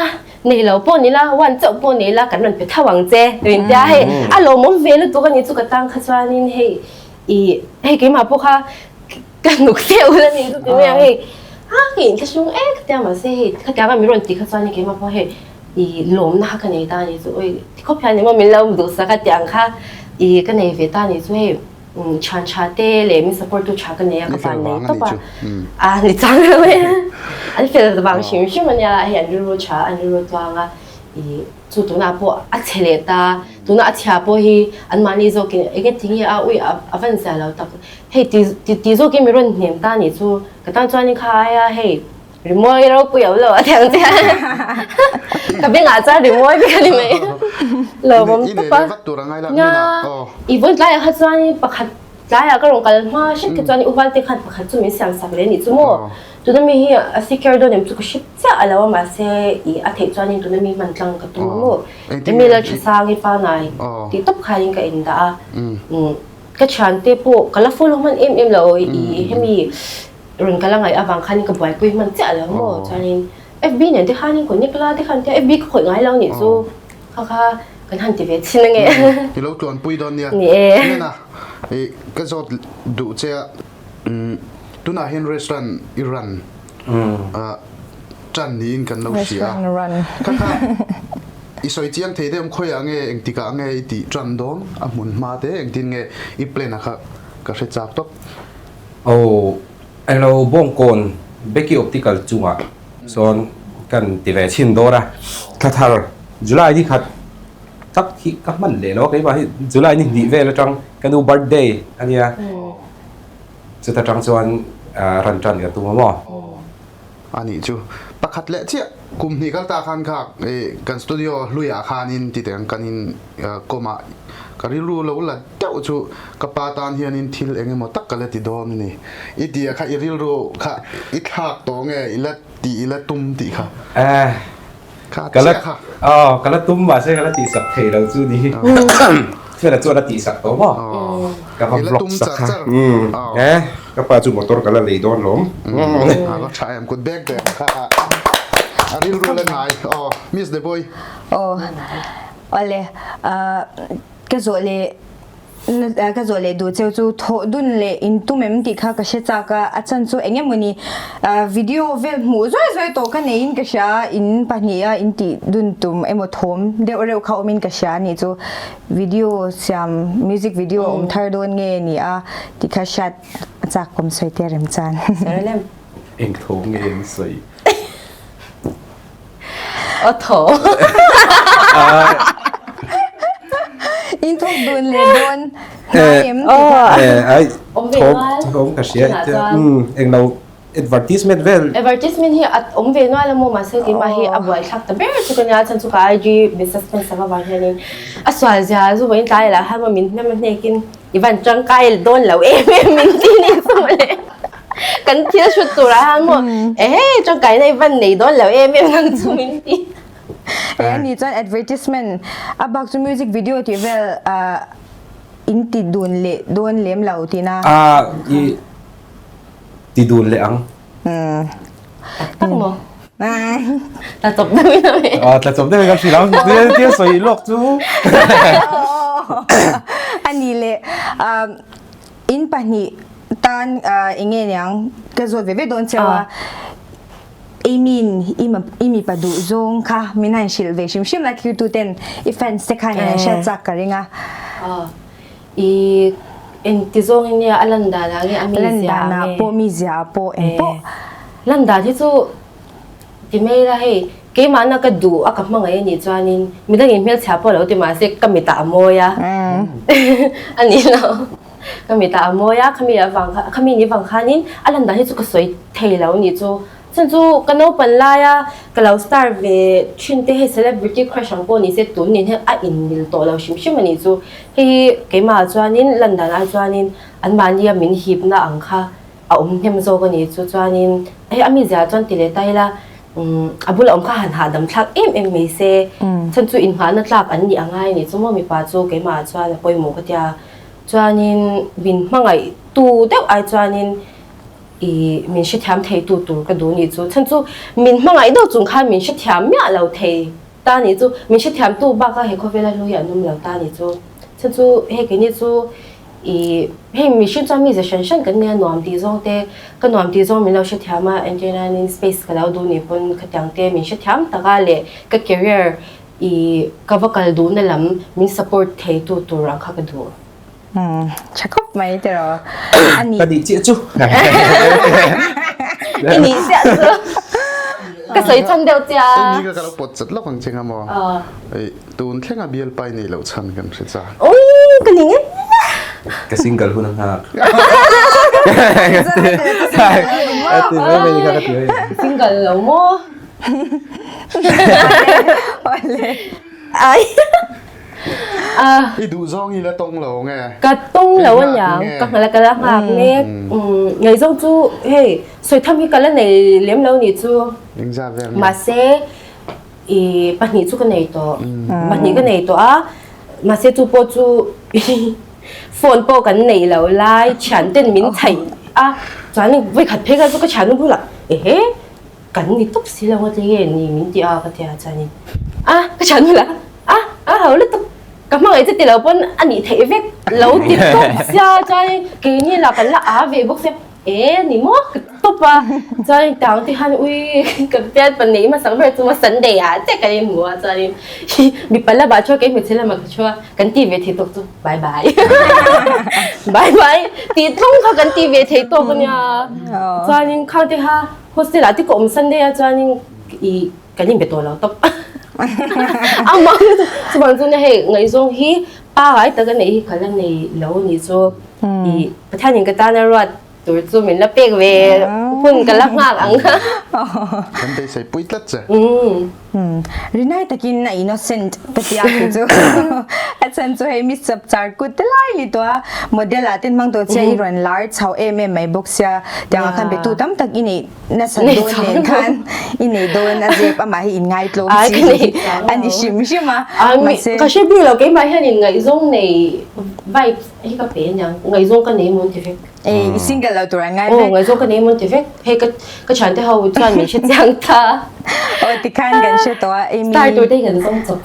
nei lo pawh ni la one chauh pawh ni la kan rawn pe tho ang che min tia hei a lawmawm ve lutuk a nih chu ka tang kha chuanin hei i hei keimah pawh kha ka hnuk deuh a nih chu ti mai ang hei a ka inthlahrung e ka tia mahse hei khatiang a min rawn ti kha chuanin keimah pawh hei i lawmna kha ka nei ta a nih chu awi tikhawp hian emaw min lo duhsak a tih ang kha i ka nei ve ta a nih chu hei. Chhan tha te leh min support tu tha ka nei a ka van nei tawp a a ni chang lo e an fel vang hrim hrim ania hei an rilru tha an rilru tluang a i chu tunah pawh a chhe leh ta tuna a chhia pawh hi an mahni zawkin enge tinge a ui a van zia lo tak hei ti ti zawkin mi rawn hnem ta nih chu ka tan chuanin kha aia hei Rimawi ropui a lo a thiang che ka bengah chuan rimawi vek a ni mai lawmawm tawp a nia i vawi tlaiah kha chuan pakhat tlaiah ka rawn kal hma hret kha chuan uval te khan pakhat chu min siam sak leh a nih chu maw tuna mi hi a secure dawn em chu ka hre chiah a lo a mahse i a theih chuanin tuna mi hman tlang ka tum a maw email a tha sang i panai tih tawp khanin ka indah a ka thiante pawh ka la follow hman em em lo i hemi Rawn kal a ngaih avang khanin ka buaipui hman chiah lo maw chuanin FB nen te khanin connect la te khan tia FB ka khawih ngai lo nih chu kha kha kan han ti ve chhin ange. I lo tluanpui dawn nia. Ni e. Nena i ka zawt duh che a tunah hian restaurant i run tan niin kan lo hria a kha kha i sawi chiang thei deuh khawiah nge engtikah nge i tih tan dawn a hmun hma te engtin nge i plan a kha ka hre chak tawp. Aw, englo Bawngkawn Becky Optical chungah sawn kan ti ve chhin dawn a, thla thar July ni khat tak hi ka hman leh lo a, keimah hi July ni hnih vel atang ka nu birthday a nia, chuta tang chuan ran tan ka tum a maw? A nih chu, pakhat leh chiah kum hnih kal ta khan kha kan studio hluiah khanin ti teh ang kan in kawm a, ka rilru lo la deuh chu ka pa tan hianin thil eng emaw tak ka la ti dawn a ni. I ti a kha i rilru kha i thlak tawh nge i la tih i la tum tih kha. Kha chiah kha. Aw ka la tum mahse ka la tihsak thei lo chu ni hi. Fela chuan a tihsak tawh maw? Ka va vlog sak kha. Eh ka pa chu motor ka la lei dawn lawm. A va tha em kut bek bek kha a rilru la ngai. Aw Miss Deboi. Aw awle ka zawh leh ka zawh leh duh cheu chu thawh dun leh in tum em tih kha ka hre chak a, a chhan chu eng emawni video vel hmuh zuai zuai tawh ka neiin ka hria in pahniha in tih dun tum emaw thawm deuh reuh kha awmin ka hria anih chu video siam music video awm thar dawn nge ni a tih kha hriat a chak awm sawi te rem chan. Eng thawm nge an sawi? Aw tho. In thawk dun leh dawn hnai em tih kha. Ai thawm thawm ka hria eng lo advertisement vel. Advertisement hi a awm ve nual a maw mahse keimah hi a buaithlak ta ber chu ka nia chhan chu ka IG min suspend sak avang hianin a sual zia zu vawiin tlai lah khan maw min hnem a hnekin. I van tangkai dawn lo em em min ti ni chu mawle. Kan thil hrut turah hian maw ehe tangkaina i van nei dawn lo em em nang chu min ti. He ani chuan advertisement a bak chu music video tih vel in ti dun leh dawn lem lo tina. A i ti dun leh ang. Tak tak maw? Tla chawp deuh in a mi. A tla chawp deuh in ka hrilh ang tia sawi lawk chu. Ani leh in pahnih tan enge niang ka zawt ve ve dawn cheu a. Amy-in i mipa duh zawng kha min han hrilh ve hrim hrim la thirtu ten i fans te khan in an hriat chak ka ring a. I engti zawng in nge a lan dan ah nge a mizia ah nge? Lan dan ah pawh mizia ah pawh eng pawh. Lan dan hi chu ti mai ila hei keimahna ka duh a ka hmangaih a nih chuanin midangin hmelchhia pawh lo ti mahse ka mitah a mawi a a ni lo ka mitah a mawi a khami avang kha khami ni vang khanin a lan dan hi chu ka sawi thei lo a nih chu. Chhan chu ka naupan laia ka lo star ve thin te hei celebrity crush ang pawh ni se tun nen hian a inmil tawh lo hrim hrim a nih chu. Hei hi keimah chuanin lan dan ai chuanin anmahnia min hipna ang kha a awm hnem zawk a nih chu. Chuanin hei a mizia chuan ti leh ta ila a bula awm kha han hahdam thlak em em mai se. Chhan chu inhmahna tlak an nih a ngai a nih chu maw mipa chu keimah chuan a pawimawh ka tia. Chuanin min hmangaih tu deuh ai chuanin I min hrethiam thei tu tur ka duh nih chu. Chhan chu min hmangaih deuh chung khan min hrethiam miah lo thei ta nih chu. Min hrethiam tu bak a he khawvela hlu hi an awm lo ta nih chu. Chhan chu hei keini chu i hei mihring chuan mi ze hran hran kan nia nuam tih zawng te ka nuam tih zawng min lo hrethiam a entirnanin space ka lo duh nih pawn khatiang te min hrethiam tak a leh ka career i ka va kal duhna lam min support thei tu tur ang kha ka duh. Tha khawp mai tiraw. A nih. Ka nih chiah chu. I nih chiah chu. Ka sawi chhan deuh che a. Amy ka ka lo pawt chat lawk ang che nga maw. Tun thleng a bialpa i neih loh chhan kan hre chak. Ui ka ning e. Ka single hun a nghak. Ti mai mai ni kha ka ti mai. Single lo maw? Awle. Ai. I duh zawng i la tawng lo nge? Ka tawng lo a niang, ka nghal a ka la nghak mek. Ngaihzawng chu hei sawi tham hi ka la nei lem lo nih chu. Engzat vel nge? Mahse i pahnih chu ka nei tawh. Pahnih ka nei tawh a, mahse chu pawh chu phone pawh kan nei lo lai thian ten min chhaih a, chuan vawikhat phei kha chu ka thiannu bulah ehe Kan ni tawp si lo a tinge ni min ti a ka ti a chuanin a ka chhan hula a a ho lutuk ka hmangaih chu ti lo pawn a nih theih vek lo ti tawp sia chuanin keini lah kan la a ve bawk sia e ni maw ka ti tawp a chuanin tang te hian ui ka bial pahnih hmasa ber chu maw Sunday ah chiah kan inhmu a chuanin mipa lamah chuan kei hmeichhe lamah ka thu a kan ti ve thei tawk chu bye bye bye bye tih tlung kha kan ti ve thei tawk ania chuanin khang te kha Hostel ah te ka awm san daih a chuanin i kan inbe tawh lo tawp. A mang lutuk chuvang chuan hei ngaihzawng hi pangai taka neih hi ka la nei lo a nih chu i Pathian in ka tana ruat tur chu min la pek ve hun ka la nghak ang. Kan beisei pui tlat che. Rinai takin a innocent ka tia khi chu a chhan chu hei Miss Chapchar kut te lai ni tawh a model ah ten hmang tawh che i rawn lar chho em em mai bawk sia tiang ah khan betu tam tak i neih nasa dawn nen khan i nei dawn a zep amah hi in ngaitlawm chi a ni hrim hrim a mahse ka hre bik lo keimah hian in ngaihzawng nei vibes hi ka pe aniang ngaihzawng ka nei mawn ti vek. I single lo tur an ngai vek. Aw ngaihzawng ka nei mawn ti vek. Hei ka ka thiante ho chuan min hre chiang ta. Aw tikhan kan hre tawh a Amy. Star tur te hi kan zawng chawp.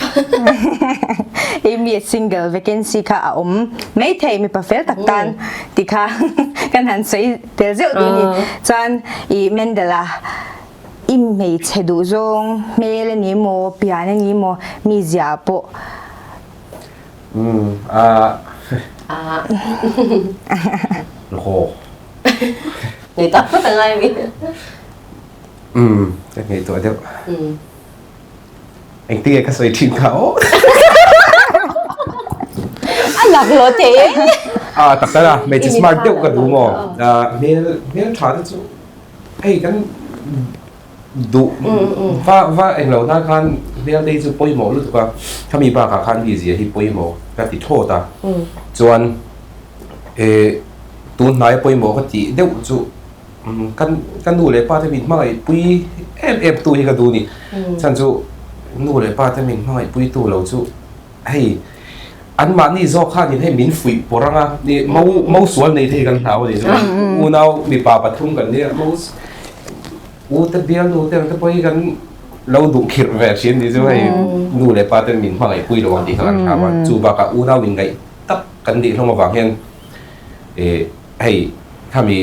Amy a single vacancy kha a awm maithei mipa fel tak tan tikha kan han sawi tel zeuh duh a ni. Chuan i Mendel-a i hmeichhe duh zawng hmel a ni maw pian a ni maw mizia ah pawh Umm ah Ah. Haw. Nei tak tak angai mi. Umm ka ngaihtuah deuh. Umm. Engtin nge ka sawi thin kha aw. A lak lo thei e. Ah tak tak a hmeichhe smart deuh ka duh maw. Ah hmel hmel tha te chu hei kan Duh va va englo nan khan hmel te hi chu pawimawh lutuk a, khami bakah khan mizia hi pawimawh ka ti thawt a, chuan Tun hnaia pawimawh ka tih deuh chu kan ka nu leh pa te min hmangaih pui em em tu hi ka duh a ni. Chhan chu nu leh pa te min hmangaih pui tu lo chu hei anmahni zawk khanin hei min fuih pawr ang a, mo mo sual nei thei kan hlau a ni chu. Unau mipa pathum kan nia mo u te bialnu te ang te pawh hi kan lo duh khirh ve thin ni chu hei nu leh pa ten min hmangaih pui lo ang tih kha kan hlau a. Chu bakah unau min ngaih tak kan nih hlawm avang hian ih hei khami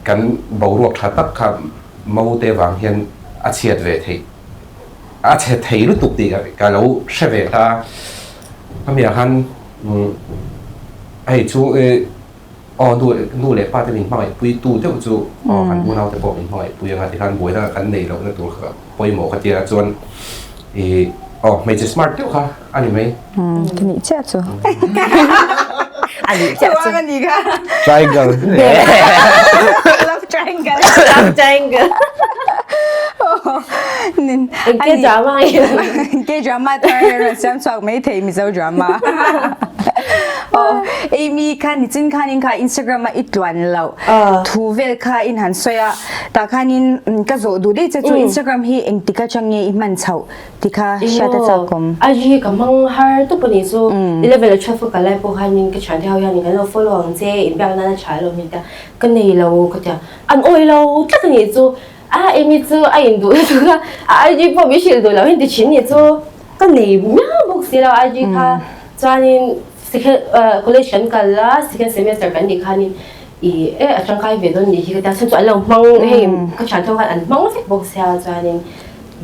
kan boruak tha tak kha mo te vang hian a chhiat ve theih a chhe thei lutuk tih ka lo hre ve ta a khami ah khan umm hei chu ih aw nu nu leh pa te min hmangaih pui tu deuh chu aw kan unau te pawh min hmangaih pui anga tikhan buaina kan neih lohna tur kha pawimawh ka tia chuan ih aw hmeichhe smart deuh kha a ni mai. Ka nih chiah chu. A nih chiah chu. Chuang a nih kha. Triangle. Love triangle. Love triangle. Nin. K drama. K drama thar rawn siam chhuak mai thei Mizo drama. Oh, Amy kha nichin khanin kha Instagram a i tluan loh thu vel kha in han sawi a. Tah khanin ka zawh duh daih che chu Instagram hi engtik atang nge i hman chhoh? Ti kha hriat a chak awm. IG hi ka hmang har tawp a nih chu. 11 leh 12 ka kal lai pawh khanin ka thiante ho hianin kan lo follow ang che, inbiak nan a tha alawm hei tia ka nei lo ka tia. An awi lo tlat a nih chu. A Amy chu a induh lutuk a, a IG pawh min hrilh duh lo hian ti thin nih chu. Ka nei miau bawk si lo IG kha. Chuanin second college kan kal a, second semester kan nih khanin ih e a tangkai ve dawn nih hi ka tia. Chhan chu an lo hmang hei ka thiante ho khan an hmang vek bawk sia chuanin.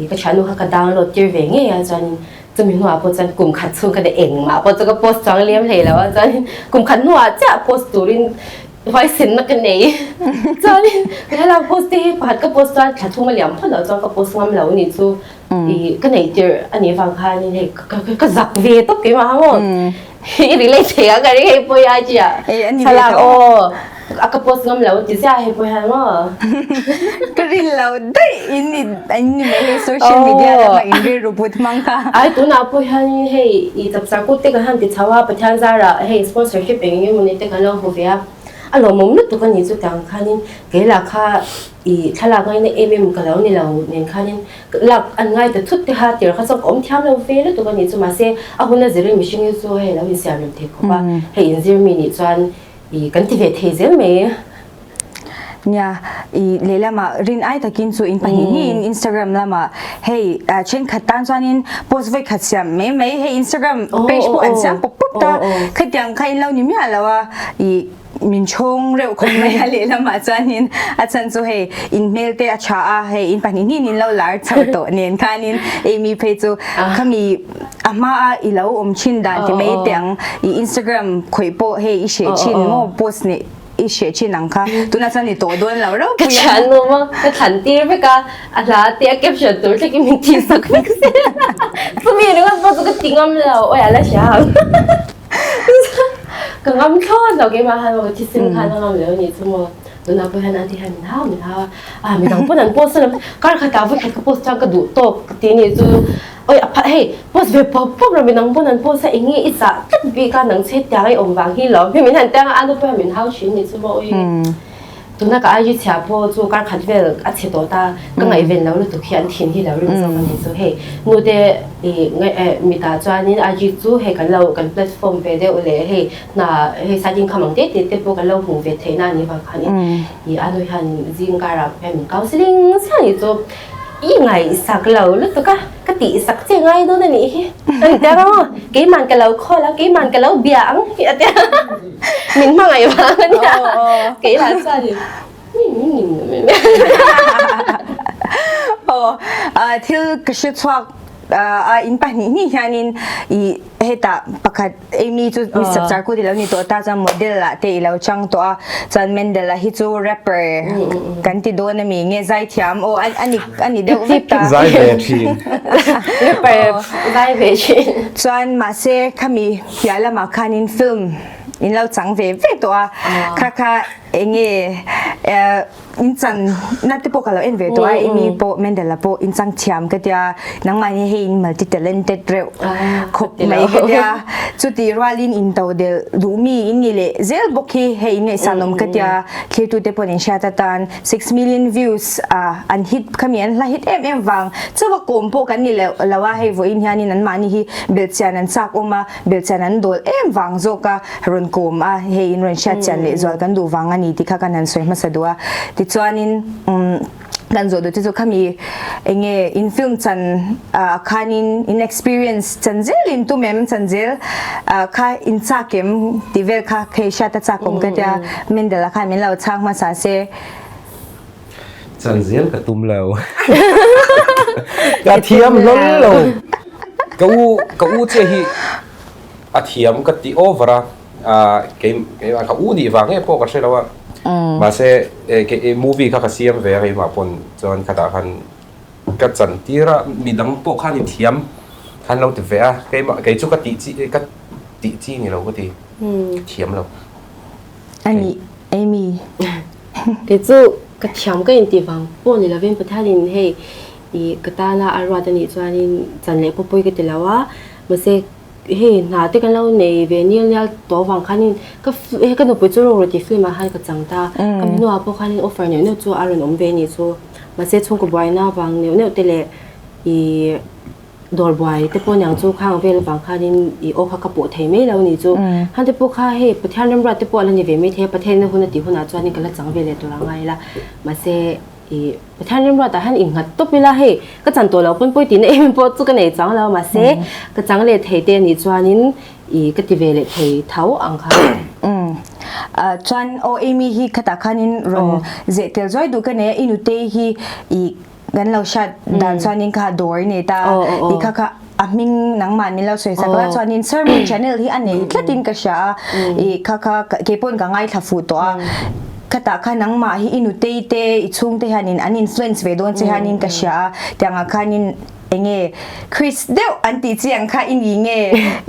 Ih ka thiannu kha ka download tir ve ngei a chuanin chumi hnuah pawh chuan kum khat chhung kha engmah pawh chu ka post chuang liam hlei lo a chuanin kum khat hnuah chiah post turin huaisenna ka nei chuanin ka thlalak post te hi pakhat ka post chuan thla thum a liam phawt loh chuan ka post ngam lo anih chu ih ka nei tirh anih vang khanin hei ka zak ve tawp keimah ha maw i relate thei ang ka ring hei pawh i IG ah thlalak aw. A ka post ngam lo ti ziah hei pawh hian maw. Ka rin lo daih in ni in ni mai hei social media lama in rilru put hmang kha. Ai tunah pawh hian hei i chapchar kut te kan han ti chho a Pathian zarah hei sponsorship eng eng emawni te kan lo hmu ve a a lawmawm lutuk a ni chutiang khanin kei lah kha i thlalak ngaina em em ka lo ni lo nen khanin lak an ngai ta thut te kha tir kha chuan ka awm thiam lo ve lutuk a ni chu mahse a hun a zirin mihring hi chu hei a lo insiam rem thei khawp a hei inzir mi nih chuan I kan ti ve thei zel mai. Nia, i lehlamah rin ai takin chu in pahnih hnihin Instagram lamah hei thenkhat tan chuanin post vawi khat siam mai mai hei Instagram page pawh an siam pawp pawp ta khatiang kha in lo ni miah lo a i min chhawng reuh khawp mai a lehlamah chuanin a chhan chu hei in hmel te a tha a hei in pahnih hnihin in lo lar chho tawh nen khanin Amy phei chu khami A hmaa i lo awm thin dan ti mai teh ang, i Instagram khawih pawh hei i hreh thin maw post nih i hreh thin ang kha tunah chuan i tawh dawn lo rau Ka pui a. thian awm a, ka thlan tir vek a, a hla te a caption tur thlek in min tih sak vek zel a, chumi ringawt pawh chu ka ti ngam lo, awi a la hria ang ka ngam thlawt lo keimah khan maw ka thisen khan a ngam lo a nih chu maw. Tunah pawh hian an ti hian min hau min hau a, ah midang pawn an post alawm, kar khatah vawi khat ka post chuan ka duh tawk ka ti nih chu oi a phat hei post ve pawp pawp rawh midang pawn an post a eng nge i zah tlat bik a nang che tiang i awm vang hi lawm hi min han tiang a anu pawh hian min hau thin nih chu maw oi tuna ka IG chhia pawh chu kar khat vel a chhe tawh ta ka ngaihven lo lutuk hi an thin hi lo rim zawk a nih chu hei nute ih mitah chuanin IG chu hei kan lo kan platform ve deuh leh hei Hna hei side income ang te te te pawh kan lo hmuh ve theihna a nih vang khanin ih a nu hian zing karah hian min counselling chiah nih chu i ngaihsak lo lutuk a ka tihsak che ngai dawn a nih hi a ni tia maw keiman ka lo call a keiman ka lo bia ang hi a tia min hmangaih vang a nia keilah chuanin Aw thil ka hre chhuak a in pahnih hnih hianin ih hetah pakhat Amy chu mi chapchar kut ilo ni tawh ta chuan model ah te ilo chang tawh a chuan Mendel a hi chu rapper kan ti dawn ami nge zaithiam aw ani ani deuh vek ta Zai ve thin. Rapper zai ve thin. Chuan mahse khami piah lamah khanin film in lo chang ve ve tawh a kha kha enge. In chan na te pawh ka lo en ve tawh a, Amy pawh Mendel-a pawh in chang thiam ka tia, nangmah hi hei in multi talented reuh khawp mai ka tia, chutih rualin in to delh duh mi in ni leh zel bawk hi hei in ngaihsan awm ka tia, thlirtute pawn in hriat atan 6 million views a an hit khami an hla hit em em vang chauha kawm pawh kan ni leh lo a, hei vawiin hianin anmahni hi belhchian an chak awm a, belhchian an dawl em vang zawk a. rawn kawm a, hei in rawn hriat chian leh zual kan duh vang a ni tih kha kan han sawi hmasa duh a. Tichuanin kan zawh duh te chu khami eng nge in film chan ah khanin in experience chan zel in tum em chan zel kha in chak em tih vel kha hei hriat a chak awm ka tia Mendel ah khan min lo chhang hmasa se. Chan zel ka tum lo. Ka thiam hlawl lo. Ka u ka u che hi A thiam ka ti over a, kei keimah ka u nih vang nge pawh ka hre lo a, mahse movie kha ka siam ve a keimah pawn chuan khatah khan ka chan tir a, midang pawh khan i thiam khan lo ti ve a, keimah kei chu ka tih chi ka tih chi ni lo ka ti, ka thiam lo. A nih Amy. Kei chu ka thiam ka intih vang pawh ni lovin Pathianin hei i ka tana a ruat a nih chuanin chan leh pawh pawi ka ti lo a, mahse Hei hna te kan lo nei ve nial nial tawh avang khanin ka hei ka nupui chu rawng tih film ah khan ka chang ta ka hnuah pawh khanin offer neuh neuh chu a rawn awm ve anih chu mahse chhungkaw buaina avang neuh neuh te leh ih dawr buai te pawh niang chu khang vel avang khanin ih aw kha ka pawh thei mai lo anih chu khan te pawh kha hei Pathian remruat te pawh a la ni ve mai thei a Pathian in hun a tih hunah chuanin ka la chang ve leh tur a ngai la mahse I Pathian remruatah hian innghat tawp ila hei ka chan tawh lo pawn pawi tihna em em pawh chu ka nei chang lo mahse ka chang leh thei te anih chuanin i ka ti ve leh thei tho ang kha. Umm chuan aw Amy hi khatah khanin rawn zeh tel zuai duh ka nei a i nutei hi i kan lo hriat dan chuanin kha dawr i nei ta i kha kha a hming nangmah min lo sawi sak la chuanin sermon channel hi a nei tlatin ka hria a i kha kha keipawn ka ngaithla fuh tawh a khatah kha nangmah hi i nutei te i chhungte hianin an influence ve dawn che hianin ka hria a tiangah khanin enge Chris deuh an tih chi ang kha i ni nge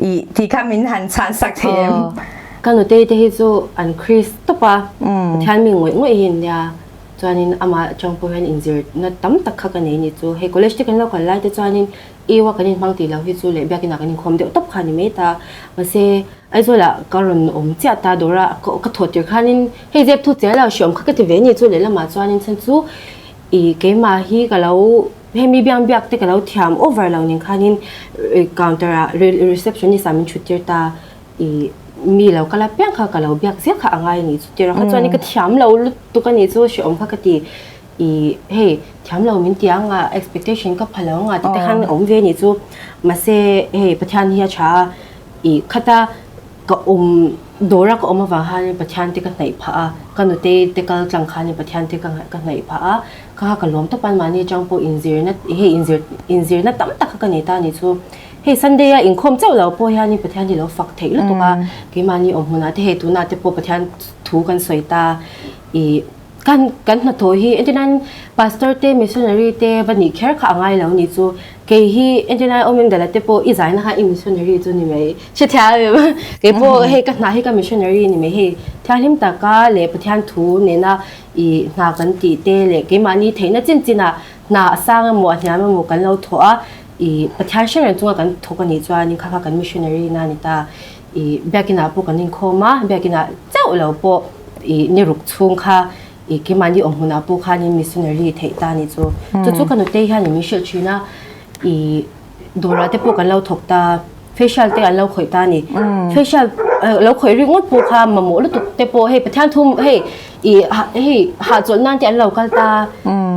i tih kha min han chhan sak thei em? Ka nutei te hi chu an Chris tawp a Pathian mi ngawih ngawih hi an nia chuanin amah atang pawh hian inzirna tam tak kha ka nei a ni chu hei college te kan lo kal lai te chuanin Eu a kan inhmang tih loh hi chu leh biakinah kan inkhawm deuh tawp kha a ni mai ta. Mahse, Aizawlah ka rawn awm chiah ta dawr a, ka thawh tir khanin hei zep thu chiah lo hriawm kha ka ti ve ni chu lehlamah chuanin chhan chu ih keimah hi ka lo hei mi biang biak te ka lo thiam over lo nen khanin counter ah receptionist ah min thut tir ta ih mi lo kal apiang kha ka lo biak zel kha a ngai a ni chu tirah kha chuanin ka thiam lo lutuk a ni chu hriawm kha ka ti. I hei thiam lo min ti ang a expectation ka pha lo ang a ti te khan awm ve ni chu mahse hei Pathian hi a tha a i khata ka awm dawra ka awm avang khan Pathian te ka hnaih phah a ka nute te kal tlang khan Pathian te ka ka hnaih phah a kha kha ka lawm tawp a mahni atang pawh inzirna hei inzir inzirna tam tak kha ka nei ta a ni chu hei Sunday a inkhawm chauh lo pawh hian Pathian hi lo fak theih lutuk a keimahni awm hmunah te hei tunah te pawh Pathian thu kan sawi ta i Kan kan hnathawh hi entirnan pastor te missionary te va nih kher kha a ngai lo ni chu kei hi entirnan awm in dala te pawh i zaina kha i missionary chu ni mai hrethiam em kei pawh hei ka hna hi ka missionary ni mai hei thianghlim taka leh Pathian thu nena i hna kan tih te leh keimahni theihna chin chin ah hna a sang emaw a hniam emaw kan lo thawh a i Pathian hre reng chunga kan thawk a nih chuanin kha kha kan missionary na a ni ta. I biakin ah pawh kan inkhawm a, biakin ah chauh lo pawh i ni ruk chhung kha i keimahni awm hmunah pawh khanin missionary theih ta ni chu. Chu chu ka nutei hian min hrilh thin a, i dawrah te pawh kan lo thawk ta, facial te an lo khawih ta a ni. Facial lo khawih ringawt pawh kha mamawh lutuk te pawh hei Pathian thu hei i hei hahchawlh nan te an lo kal ta,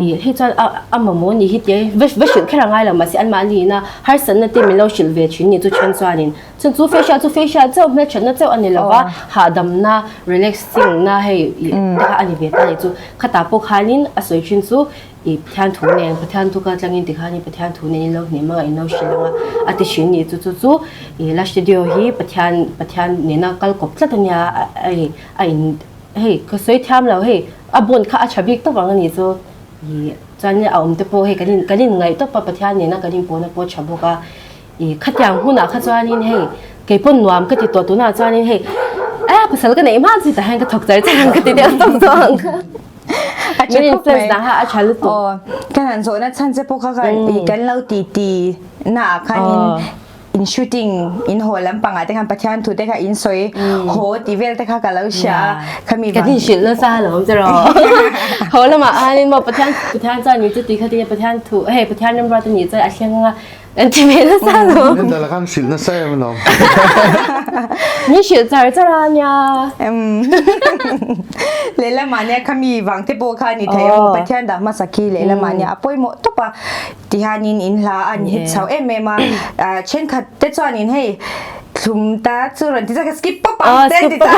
i hei chuan a a mamawh ni hi tia va hrilh kher a ngai lo mahse anmahni ina harsatna te min lo hrilh ve thin ni chu then chuanin Chun chu facial chu facial chauh hmelthatna chauh a ni lo va, hahdamna, relaxing na hei ih te kha a ni ve ta ni chu. Khatah pawh khanin a sawi thin chu ih Pathian thu nen, Pathian thu kal tlangin tikhanin Pathian thu nen in lo hnem anga in lo hrilh anga a ti thin ni chu. Chu chu ih la studio hi Pathian Pathian nena kal kawp tlat a nia a hei a in hei ka sawi thiam lo hei a bond kha a tha bik tawp ang a ni chu ih chuan a awm te pawh hei kan in kan inngaih tawp a Pathian nena kan inpawhna pawh a tha bawk a. I khatiang hunah kha chuanin hei kei pawn nuam ka ti tawh tunah chuanin hei eh pasal ka neih hma chi tah hian ka thawk char char ang ka ti deuh tawp tawh ang. A tha Min khawp influence mai. dan kha a tha lutuk. Aw, kan han zawhna chhan che pawh kha khan i kan lo ti ti na ah khan in in shooting in haw lampang ah te khan Pathian thu te kha in sawi haw tih vel te kha ka lo hria a khami Kan vang inhrilh nasa alawm che rawh. Haw lamah khanin maw Pathian Pathian chuan ni chu tui kha tinge Pathian thu hei Pathian remruat a nih chuan a thleng anga An ti ve nasa alawm. Min dala khan hrilh nasa em alawm. Min hrilh char char a nia. Lehlamah nia khami vang te pawh kha ni thei a Pathian dah hmasa khi lehlamah nia a pawimawh tawp a tihianin in hla an hit chho em em a thenkhat te chuanin hei thlum ta chu rawn ti ka skip pawp ang te ti ta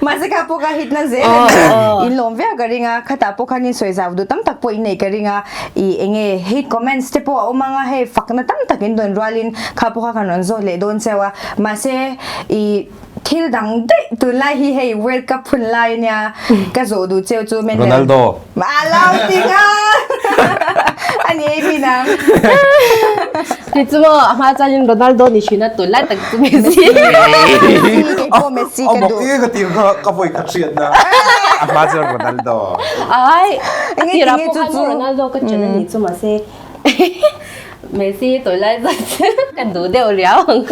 mahse kha pawh kha hit na zel a ni in lawm viau ka ring a khatah pawh khan in sawi zau duh tam tak pawh in nei ka ring a I eng nge hate comments te pawh a awm ang a, hei fakna tam tak in dawn rualin kha pawh kha kan rawn zawt leh dawn cheu a, mahse i thil dang daih tunlai hi hei World Cup hun lai ania ka zawh duh cheu chu Mendel Ronaldo a lo ti nghal a ni ei min ang. Ti chu maw a hma chuanin Ronaldo ni thin a tunlai tak chu Messi. Messi keipawh Messi ka duh. A mawk i ka ti kha ka vawi khat hriatna a hma chuan Ronaldo. Ai a Enge tirah tinge pawh chu khan chu Ronaldo ka chen a nih chu mahse Messi hi tunlai chuan ka duh deuh riau ang.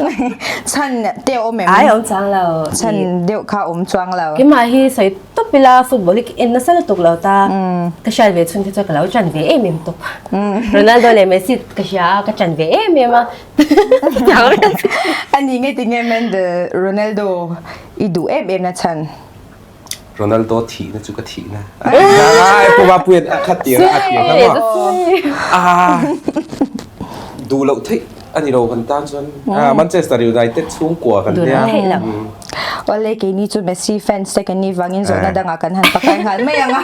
Chhan te a awm em? Ai awm chuang lo. Chhan deuh kha awm chuang lo. Keimah hi sawi tawp ila football hi ka en nasa lutuk lo ta. Ka hriat ve chhun te chuan ka lo chan ve em em tawp. Ronaldo leh Messi ka hria a ka chan ve em em a. A ni nge tinge Mendel Ronaldo i duh em em na chhan? Ronaldo thihna chu ka thihna. Ai pu Mapuian a khat tir a a tir kha maw? Ah duh loh theih a ni lo kan tan chuan Manchester United chhungkua kan nia. Awle keini chu Messi fans te kan nih vangin zawhna dangah kan han pakai nghal mai ang a.